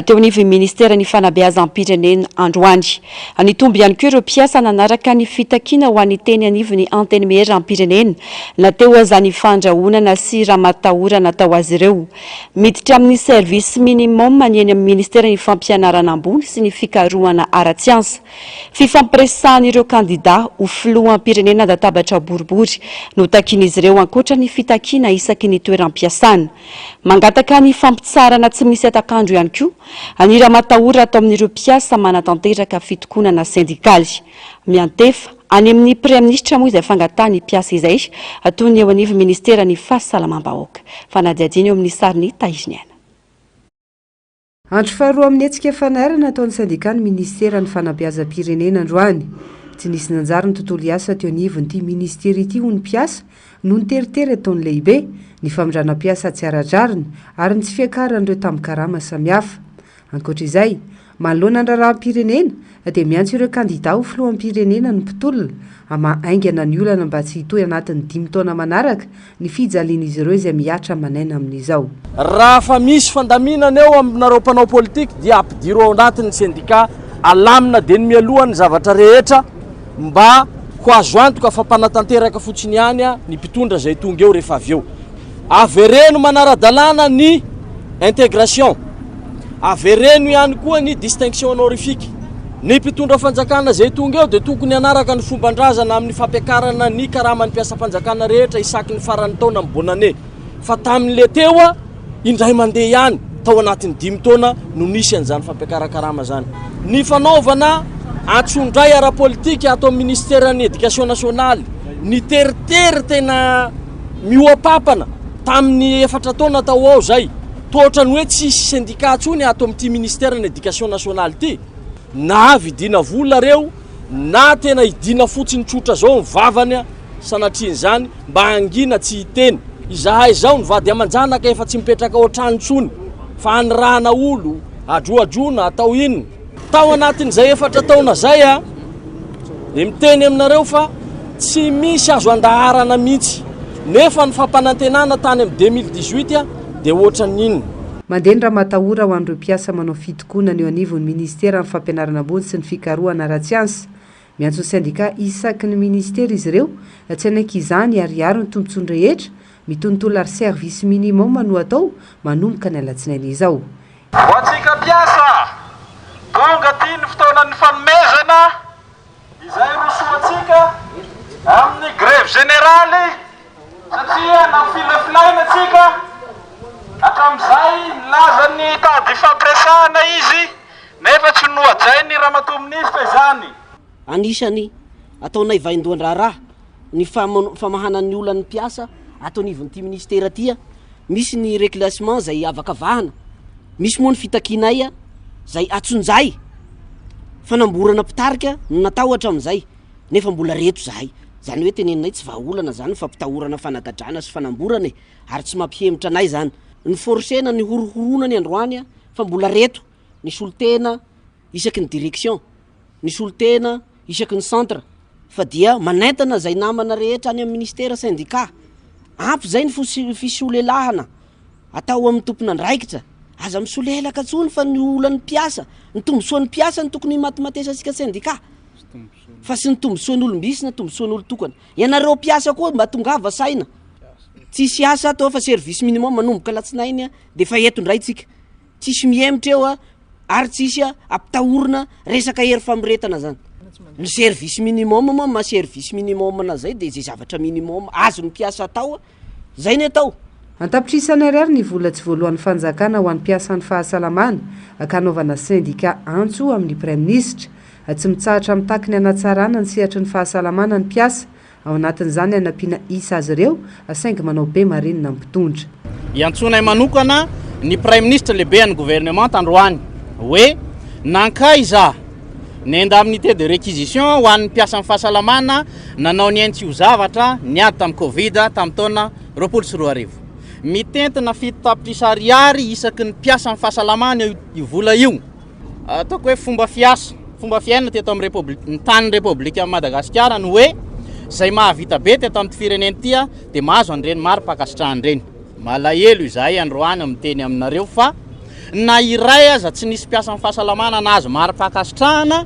teo anivon'ny ministeran'ny fanabeazam-pirenena androany. Nitombo ihany koa ireo mpiasa nanaraka ny fitakiana ho an'ny teny anivon'ny antenimieram-pirenena na teo aza ny fandrahonana sy ramatahora natao azy ireo. Miditra amin'ny service minimum ny eny amin'ny ministeran'ny fampianarana ambony sy ny fikarohana ara-tsiansa. Fifampiresahan'ireo kandidà ho filoham-pirenena an-databatra boribory no takian'izy ireo ankoatra ny fitakiana isaky ny toeram-piasana. Mangataka ny fampitsaharana tsy misy hatak'andro ihany koa ny ramatahora atao amin'ireo mpiasa manatanteraka fitokonana sendikaly. Miantefa any amin'ny Praiminisitra moa izay fangatahan'ny mpiasa izay toy ny eo anivon'ny ministeran'ny Fahasalamam-bahoaka. Fanadihadiana eo amin'ny sarin'i Tahiriniaina. Andro faharoa amin'ny hetsika fanairana ataon'ny sendikan'ny minisiteran'ny fanabeazam-pirenena androany. Tsy nisy nanjary ny tontolo hiasa teo anivon'ity minisitera ity hoy ny mpiasa noho ny teritery ataon'ny lehibe, ny famindrana mpiasa tsy ara-drariny ary ny tsy fiakaran'ireo tambin-karama samihafa. Ankoatra izay, manoloana ny raharaham-pirenena dia miantso ireo kandida ho filoham-pirenena ny mpitolona hamaha haingana ny olana mba tsy hitohy anatin'ny dimy taona manaraka ny fijalian'izy ireo izay mihatra aman'aina amin'izao. Raha fa misy fandaminana eo aminareo mpanao politique dia ampidiro ao anatin'ny sendika, alamina dieny mialoha ny zavatra rehetra mba ho azo antoka fa mpanatanteraka fotsiny ihany ny mpitondra izay tonga eo rehefa avy eo. Avereno manara-dalàna ny intégration. Avereno ihany koa ny distinction honorifique. Ny mpitondra fanjakana izay tonga eo dia tokony hanaraka ny fomban-drazana amin'ny fampiakarana ny karaman'ny mpiasam-panjakana rehetra isaky ny faran'ny taona amin'ny bonne année. Fa tamin'ilay teo indray mandeha ihany. Tao anatin'ny dimy taona no nisy an'izany fampiakaran-karama izany. Ny fanaovana antsondray ara-politika ato amin'ny minisiteran'ny Education nationale, ny teritery tena mihoa-papana tamin'ny efatra taona tao ho ao izay, toa ohatran'ny hoe tsisy sendika intsony ato amin'ity minisiteran'ny Education nationale ity. Na vidiana vola ireo na tena hidiana fotsiny tsotra izao ny vavany sanatrian'izany mba hangina tsy hiteny. Izahay izao ny vady aman-janaka efa tsy mipetraka ao an-trano intsony fa anirahana olo, adroadroana, atao inona. Tao anatin'izay efatra taona izay aho dia miteny aminareo fa tsy misy azo andaharana mihitsy nefa ny fampanantenana tany amin'ny 2018 dia ohatran'ny inona. Mandeha ny ramatahora ho an'ireo mpiasa manao fitokonana eo anivon'ny minisiteran'ny Fampianarana ambony sy ny fikarohana ara-tsiansa. Miantso ny sendika isaky ny minisitera izy ireo tsy hanaiky izany ary hiaro ny tombontsoany rehetra, mitontolo ary service minimum no atao manomboka ny alatsinainy izao. Ho antsika mpiasa, tonga aty ny fotoanan'ny fanomezana izay rosoantsika amin'ny grève générale satria nafilafilaina antsika hatramin'izay nilaza ny hitady hifampiresahana izy nefa tsy nohajain'ny Ramatoa Minisitra izany. Anisany ataonay vaindohan-draharaha ny famahana ny olan'ny mpiasa ato anivon'ity minisitera ity. Misy ny reclassement izay avakavahana, misy moa ny fitakianay izay atsonjay fanamborana mpitarika no natao hatramin'izay nefa mbola reto izahay. Izany hoe teneninay tsy vahaolana izany ny fampitahorana fanagadrana sy fanamborana e, ary tsy mampihemotra anay izany. Ny forcena ny horohoroana ny androany fa mbola reto ny solontena isaky ny direction, ny solontena isaky ny centre fa dia manentana izay namana rehetra any amin'ny ministera, syndicat, ampy izay ny fisolelahana atao amin'ny tompon'andraikitra, aza misolelaka intsony fa ny olan'ny mpiasa, ny tombontsoan'ny mpiasa no tokony himatimatesantsika syndicat fa sy ny tombontsoan'olom-bisy na tombontsoan'olon-tokana. Ianareo mpiasa koa mba tongava saina, tsisy asa ato fa service minimum manomboka alatsinainy dia efa eto indray tsika. Tsisy mihemotra eo ary tsisy ampitahorina resaka hery famoretana zany. Ny service minimum moa maha service minimum an'zay de zay zavatra minimum azon'ny mpiasa atao zay ny atao. An-tapitrisany ariary ny vola tsy voaloan'ny fanjakana ho an'ny mpiasan'ny fahasalamana ka hanaovana sendika antso amin'ny praiminisitra. Tsy mitsahatra mitaky ny hanatsarana ny sehatry ny fahasalamana ny mpiasa Ao anatin'izany hanampiana isa azy ireo saingy manao be marenina ny mpitondra. Iantsoanay manokana ny Praiminisitra lehiben'ny governemanta androany hoe nankaiza ny indemnité de réquisition ho an'ny mpiasan'ny fahasalamana nanao ny ainy tsy ho zavatra niady tamin'ny Covid tamin'ny taona 2020. Mitentina 7 tapitrisa ariary isaky ny mpiasan'ny fahasalamana io vola io. Ataoko hoe fomba fiasa, fomba fiaina teto amin'ny Repoblika, ny tanin'ny Repoblikan'i Madagasikara ny hoe izay mahavita be teto amin'ity firenena ity dia mahazo an'ireny mari-pankasitrahana ireny. Malahelo izahay androany miteny aminareo fa na iray aza tsy nisy mpiasan'ny fahasalamana nahazo mari-pankasitrahana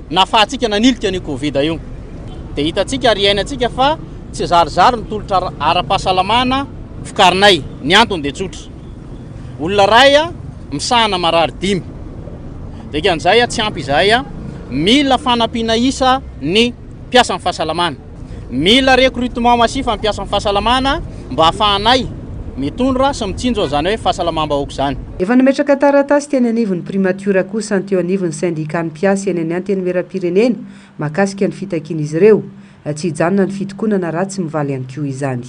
nahafahantsika nanilika an'io Covid io. Dia hitantsika ary iainantsika fa tsy zarizary ny tolotra ara-pahasalamana vokarinay. Ny antony dia tsotra. Olona iray misahana marary dimy. Dikan'izay tsy ampy izahay, mila fanampiana isa ny mpiasan'ny fahasalamana. Mila recrutement massif ny mpiasan'ny fahasalamana mba hahafahanay mitondra sy mitsinjo an'izany hoe fahasalamam-bahoaka izany. Efa nametraka taratasy teny anivon'ny primatiora kosa ny teo anivon'ny sendikan'ny mpiasa eny amin'ny Antenimierampirenena mahakasika ny fitakian'izy ireo. Tsy hijanona ny fitokonana raha tsy mivaly ihany koa izany.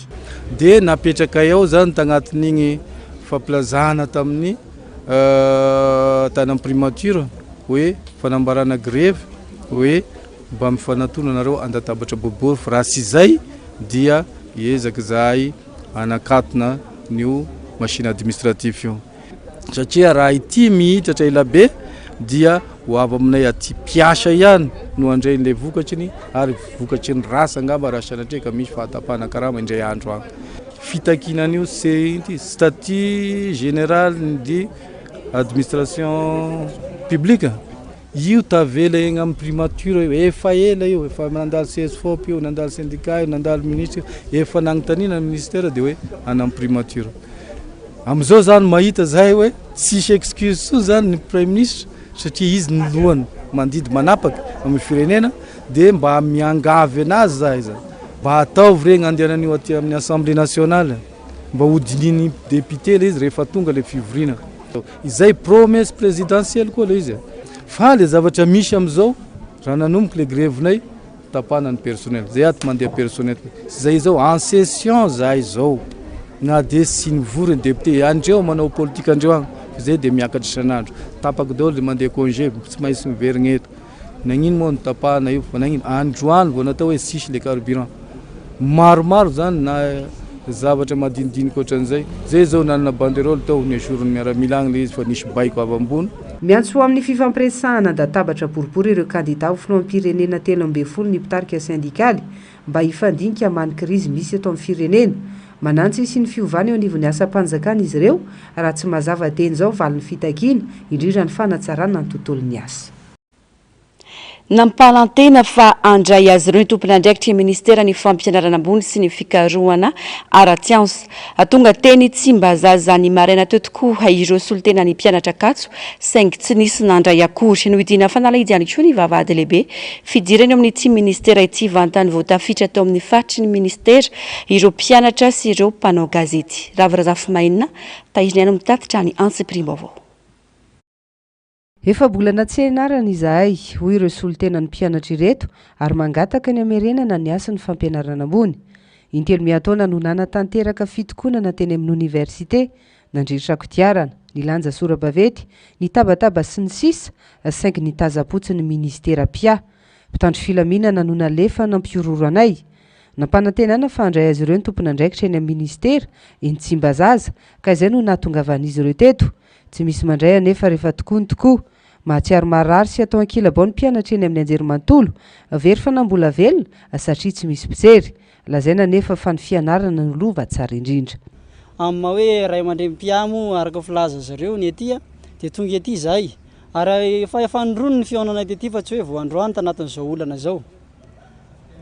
Dia napetrakay ao zany tagnatin'igny fampilazana tamin'ny tany amin'ny primature hoe fanambarana grevy hoe mba mifanatona nareo an-databatra boribory fa raha tsy izay dia hiezaka izahay hanakatona an'io machine administratif io. Satria raha ity mihitratra elabe dia ho avy aminay aty mpiasa ihany no handray an'ilay vokatriny ary vokatry ny rasa angamba raha sanatria ka misy fahatapahana karama indray andro any. Fitakiana an'io CENT, statut général de administration publique, io tavela egny amin'ny primature io, efa ela io, efa nandalo CSFOP io, nandalo syndicat io, nandalo ministre io, efa nagnontaniana ny ministère dia hoe any amin'ny primature. Amin'izao zany mahita zahay hoe tsisy excuse intsony zany ny praiminisitra satria izy no lohany mandidy manapaka amin'ny firenena dia mba miangavy anazy zahay zany mba ataovy regny andehanan'io aty amin'ny assemblée nationale mba hodinihin'ny député le izy rehefa tonga le fivoriana. Izay promesse présidentielle koa ilay izy e. Fa le zavatra misy amin'izao, raha nanomboka le grève-nay, tapahana ny personnel. Zay ato mandeha personnel. Zay izao en session zahay izao. Na dia tsy nivory ny député, andreo manao politique andreo agny, fa zay dia miakatra isan'andro. Tapaka daholo le mandeha congé, tsy maintsy miverigna eto. Nagnino moa no tapahana io? Fa nagnino? Androany vao natao hoe tsisy le carburant. Maromaro zany na zavatra madinidinika ohatran'izay. Zay zao nanana banderole tao, nesorin'ny miaramila agny le izy fa nisy baiko avy ambony. Miantso ho amin'ny fifampiresahana an-databatra boribory ireo kandidà ho filoham-pirenena 13 ny mpitarika sendikaly mba hifandinika hamaha ny krizy misy eto amin'ny firenena. Manantsy hisian'ny fiovana eo anivon'ny asam-panjakana izy ireo raha tsy mazava dieny izao valin'ny fitakiana, indrindra ny fanatsarana ny tontolon'ny asa. Nampanantena fa handray azy ireo ny tompon'andraikitry ny minisiteran'ny Fampianarana ambony sy ny fikarohana ara-tsiansa. Tonga teny Tsimbazaza ny maraina teo tokoa ireo solontenan'ny mpianatra Ankatso saingy tsy nisy nandray akory. Nohidiana fanalahidy ihany koa ny vavahady lehibe fidirana eo amin'ity minisitera ity vantany vao tafiditra tao amin'ny faritry ny minisitera ireo mpianatra sy ireo mpanao gazety. Ravo Razafimainina, Tahiry no mitatitra ny antsipiriam-baovao. Efa-bolana tsy ianarana izahay, hoy ireo solontenan'ny mpianatra ireto ary mangataka ny hamerenana ny hasin'ny fampianarana ambony. Intelo miantaona no nanatanteraka fitokonana teny amin'ny oniversite, nandritra kodiarana, nilanja sora-baventy, nitabataba sy ny sisa saingy nitazam-potsiny ny minisitera mpiahy. Mpitandro filaminana no nalefa nampihorohoro anay. Nampanantenana fa handray azy ireo ny tompon'andraikitra eny amin'ny minisitera, eny Tsimbazaza, ka izay no nahatongavan'izy ireo teto. Tsy misy mandray anefa rehefa tokoa ny tokoa. Mahatsiaro marary sy atao ankilabao ny mpianatra eny amin'ny anjerimanontolo. Very fanahy mbola velona satria tsy misy mpijery. Lazaina anefa fa ny fianarana no lova tsara indrindra. Amin'ny maha hoe ray aman-dreny mpiahy moa araka ny filazan-dry zareo ny ety dia tonga ety izahay. Ary efa efa nirony ny fihaonana tety fa tsy hoe vao androany tanatin'izao olana izao.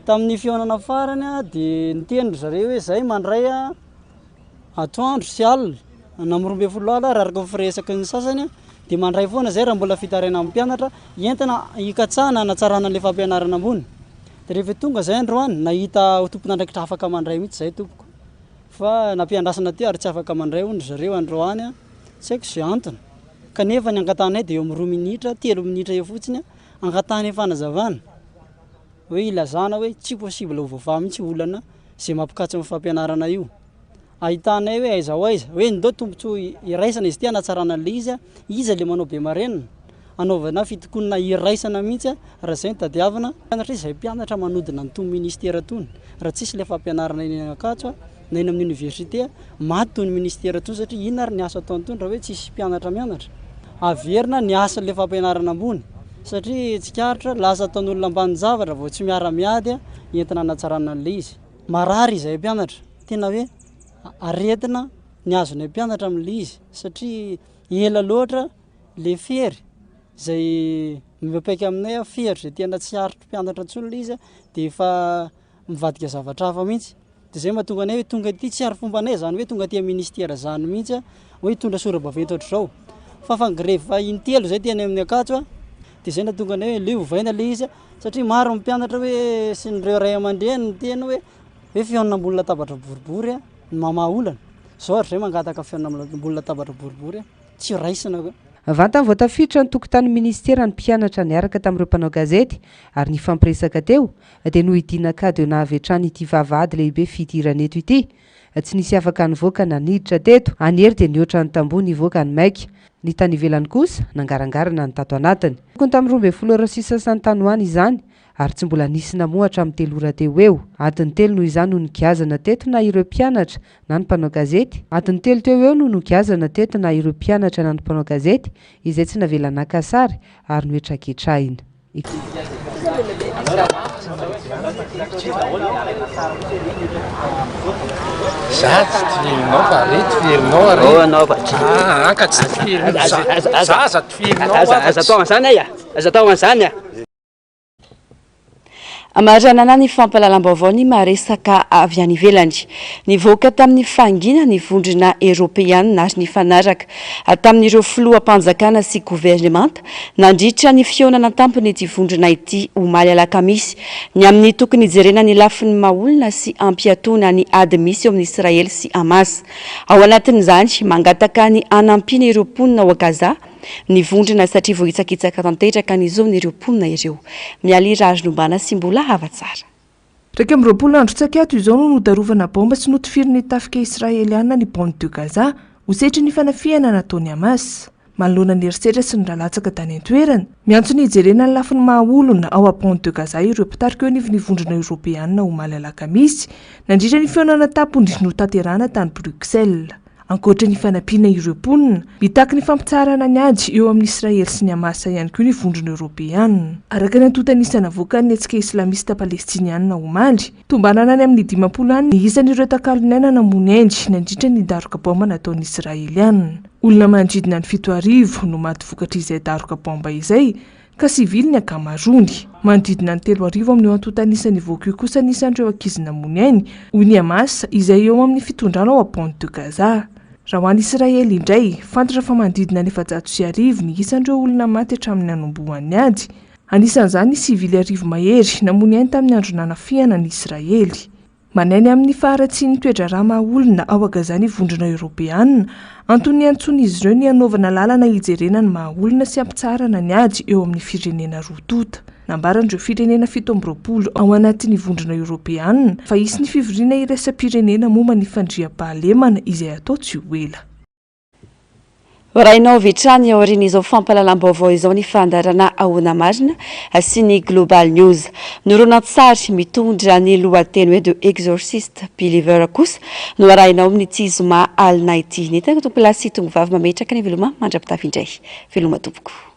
Tamin'ny fihaonana farany dia niteny ry zareo hoe izahay mandray Atoandro sy alina, na amin'ny 12 alina ary araka ny firesaky ny sasany dia mandray foana izay raha mbola fitarainana amin'ny mpianatra entina hikatsahana hanatsarana an'ilay fampianarana ambony. Dia rehefa tonga izay androany, nahita ho tompon'andraikitra afaka mandray mihitsy izay tompoko. Fa nampiandrasana teo ary tsy afaka mandray hono ry zareo androany, tsy haiko izay antony. Kanefa ny angatahanay dia eo amin'ny roa minitra, telo minitra eo fotsiny, angatahanay fanazavana. Hoe ilazana hoe tsy possible ho voavaha mihitsy io olana izay mampikatso ny fampianarana io. Ahitanay hoe aiza ho aiza, hoe ndao tombontsoa iraisana izy ity hanatsarana an'ilay izy, iza ilay manao be marenina? Hanaovana fitokonana iraisana mihitsy raha izay no tadiavina. Mpianatra izay mpianatra manodina an'itony ministera itony, raha tsisy ilay fampianarana eny Ankatso na eny amin'ny oniversite, maty itony ministera itony satria inona ary ny asa ataon'itony raha hoe tsisy mpianatra mianatra? Averina ny asan'ilay fampianarana ambony satria tsikaritra lasa ataon'olona ambanin-javatra vao tsy miara-miady entina hanatsarana an'ilay izy. Marary izahay mpianatra, tena hoe aretina ny azonay mpianatra amin'ilay izy satria ela loatra ilay fery izay mipaika aminay, fery izay tena tsy aritry mpianatra intsony ilay izy dia efa mivadika zavatra hafa mihitsy. Dia izay mahatonga anay hoe tonga aty, tsy ary fombanay izany hoe tonga aty amin'ny ministera izany mihitsy a, hoe hitondra sora-baventy ohatr'izao. Fa fa grevy intelo izay teny amin'ny Ankatso a, dia izay nahatonga anay hoe aleo ovaina ilay izy a, satria maro ny mpianatra hoe sy ireo ray aman-dreny niteny hoe hoe fihaonana ambony latabatra boribory a no mamaha olana. Izao ary izay mangataka fihaonana ambony latabatra boribory a, tsy raisina koa. Vantany vao tafiditra ny tokotanin'ny minisitera ny mpianatra niaraka tamin'ireo mpanao gazety ary nifampiresaka teo dia nohidiana cadenas avy hatrany ity vavahady lehibe fidirana eto ity. Tsy nisy afaka nivoaka na niditra teto. Any hery dia nihoatra ny tamboho nivoaka ny maika. Ny tany ivelany kosa nangarangarana ny tato anatiny. Tokony tamin'ny 12 ora sy sasany tany ho any izany ary tsy mbola nisy namoha hatramin'ny telo ora teo ho eo. Adiny telo noho izany no nigiazana teto na ireo mpianatra na ny mpanao gazety. Adiny telo teo ho eo no nogiazana teto na ireo mpianatra na ny mpanao gazety izay tsy navela naka sary ary nohetraketrahina. Za tsy tianao fa re tifirinao are. Oh anao fa tsy. Ah, ka tsy tifirinao. Za aza tifirinao. Aza aza atao an'izany ay a. Aza atao an'izany a. Amaranana ny fampahalalam-baovao ny maha-resaka avy any ivelany. Nivoaka tamin'ny fahanginana ny Vondrona Eoropeanina ary nifanaraka tamin'ireo filoham-panjakana sy governemanta nandritra ny fihaonana an-tampon'ity vondrona ity omaly alakamisy ny amin'ny tokony hijerena ny lafiny maha-olona sy hampiatoana ny ady misy eo amin'i Israely sy Hamas. Ao anatin'izany, mangataka ny hanampiana ireo mponina ao Gaza ny vondrona satria voahitsakitsaka tanteraka ny zon'ireo mponina ireo. Mialy Rahariniombana sy Mbola Havatsara. 21 andro tsy ankiato izao no nodarovana baomba sy notifirin'ny tafika Israeliana ny Bande de Gaza ho setrin'ny fanafihana nataon'ny Hamas. Manoloana ny herisetra sy ny ra latsaka tany an-toerana, miantso ny hijerena ny lafiny maha olona ao Bande de Gaza ireo mpitarika eo anivon'ny Vondrona Eoropeana omaly alakamisy, nandritra ny fihaonana an-tampony notanterahana tany Bruxelles. Ankoatra ny fanampiana ireo mponina, mitaky ny fampitsaharana ny ady eo amin'i Israely sy ny Hamas ihany koa ny Vondrona Eoropeana. Araka ny antontan'isa navoakan'ny hetsika Islamista Palestiniana omaly, tombanana any amin'ny 50 any ny isan'ireo takalon'aina namono ainy nandritra ny daroka baomba nataon'ny Israeliana. Olona manodidina ny 7000 no maty vokatr'izay daroka baomba izay, ka sivily ny ankamaroany. Manodidina ny 3000 amin'io antontan'isa nivoaka io kosa ny isan'ireo ankizy namono ainy, hoy ny Hamas, izay eo amin'ny fitondrana ao Bande de Gaza. Raha ho an'i Israely indray, fantatra fa manodidina ny 1400 ny isan'ireo olona maty hatramin'ny nanombohan'ny ady, anisan'izany ny sivily arivo mahery namono ainy tamin'ny andro nanafihana an'i Israely. Manahy ny amin'ny faharatsian'ny toe-draharaha maha-olona ao Gaza ny Vondrona Eoropeana, antony niantsoan'izy ireo ny hanaovana lalana hijerena ny maha-olona sy hampitsaharana ny ady eo amin'ny firenena roa tonta. Nambaran'ireo firenena 27 ao anatin'ny Vondrona Eoropeana fa hisy ny fivoriana iraisam-pirenena momba ny fandriampahalemana izay hatao tsy ho ela. Horahinao avy hatrany aorian'izao fampahalalam-baovao izao ny fandaharana Ahoana Marina sy ny Global News. Ny horonantsary mitondra ny lohateny hoe The Exorcist Believer kosa no harahinao amin'ity zoma alina ity. Ny tenako tompolahy sy tongovavy mametraka ny veloma mandra-pitafy indray. Veloma tompoko.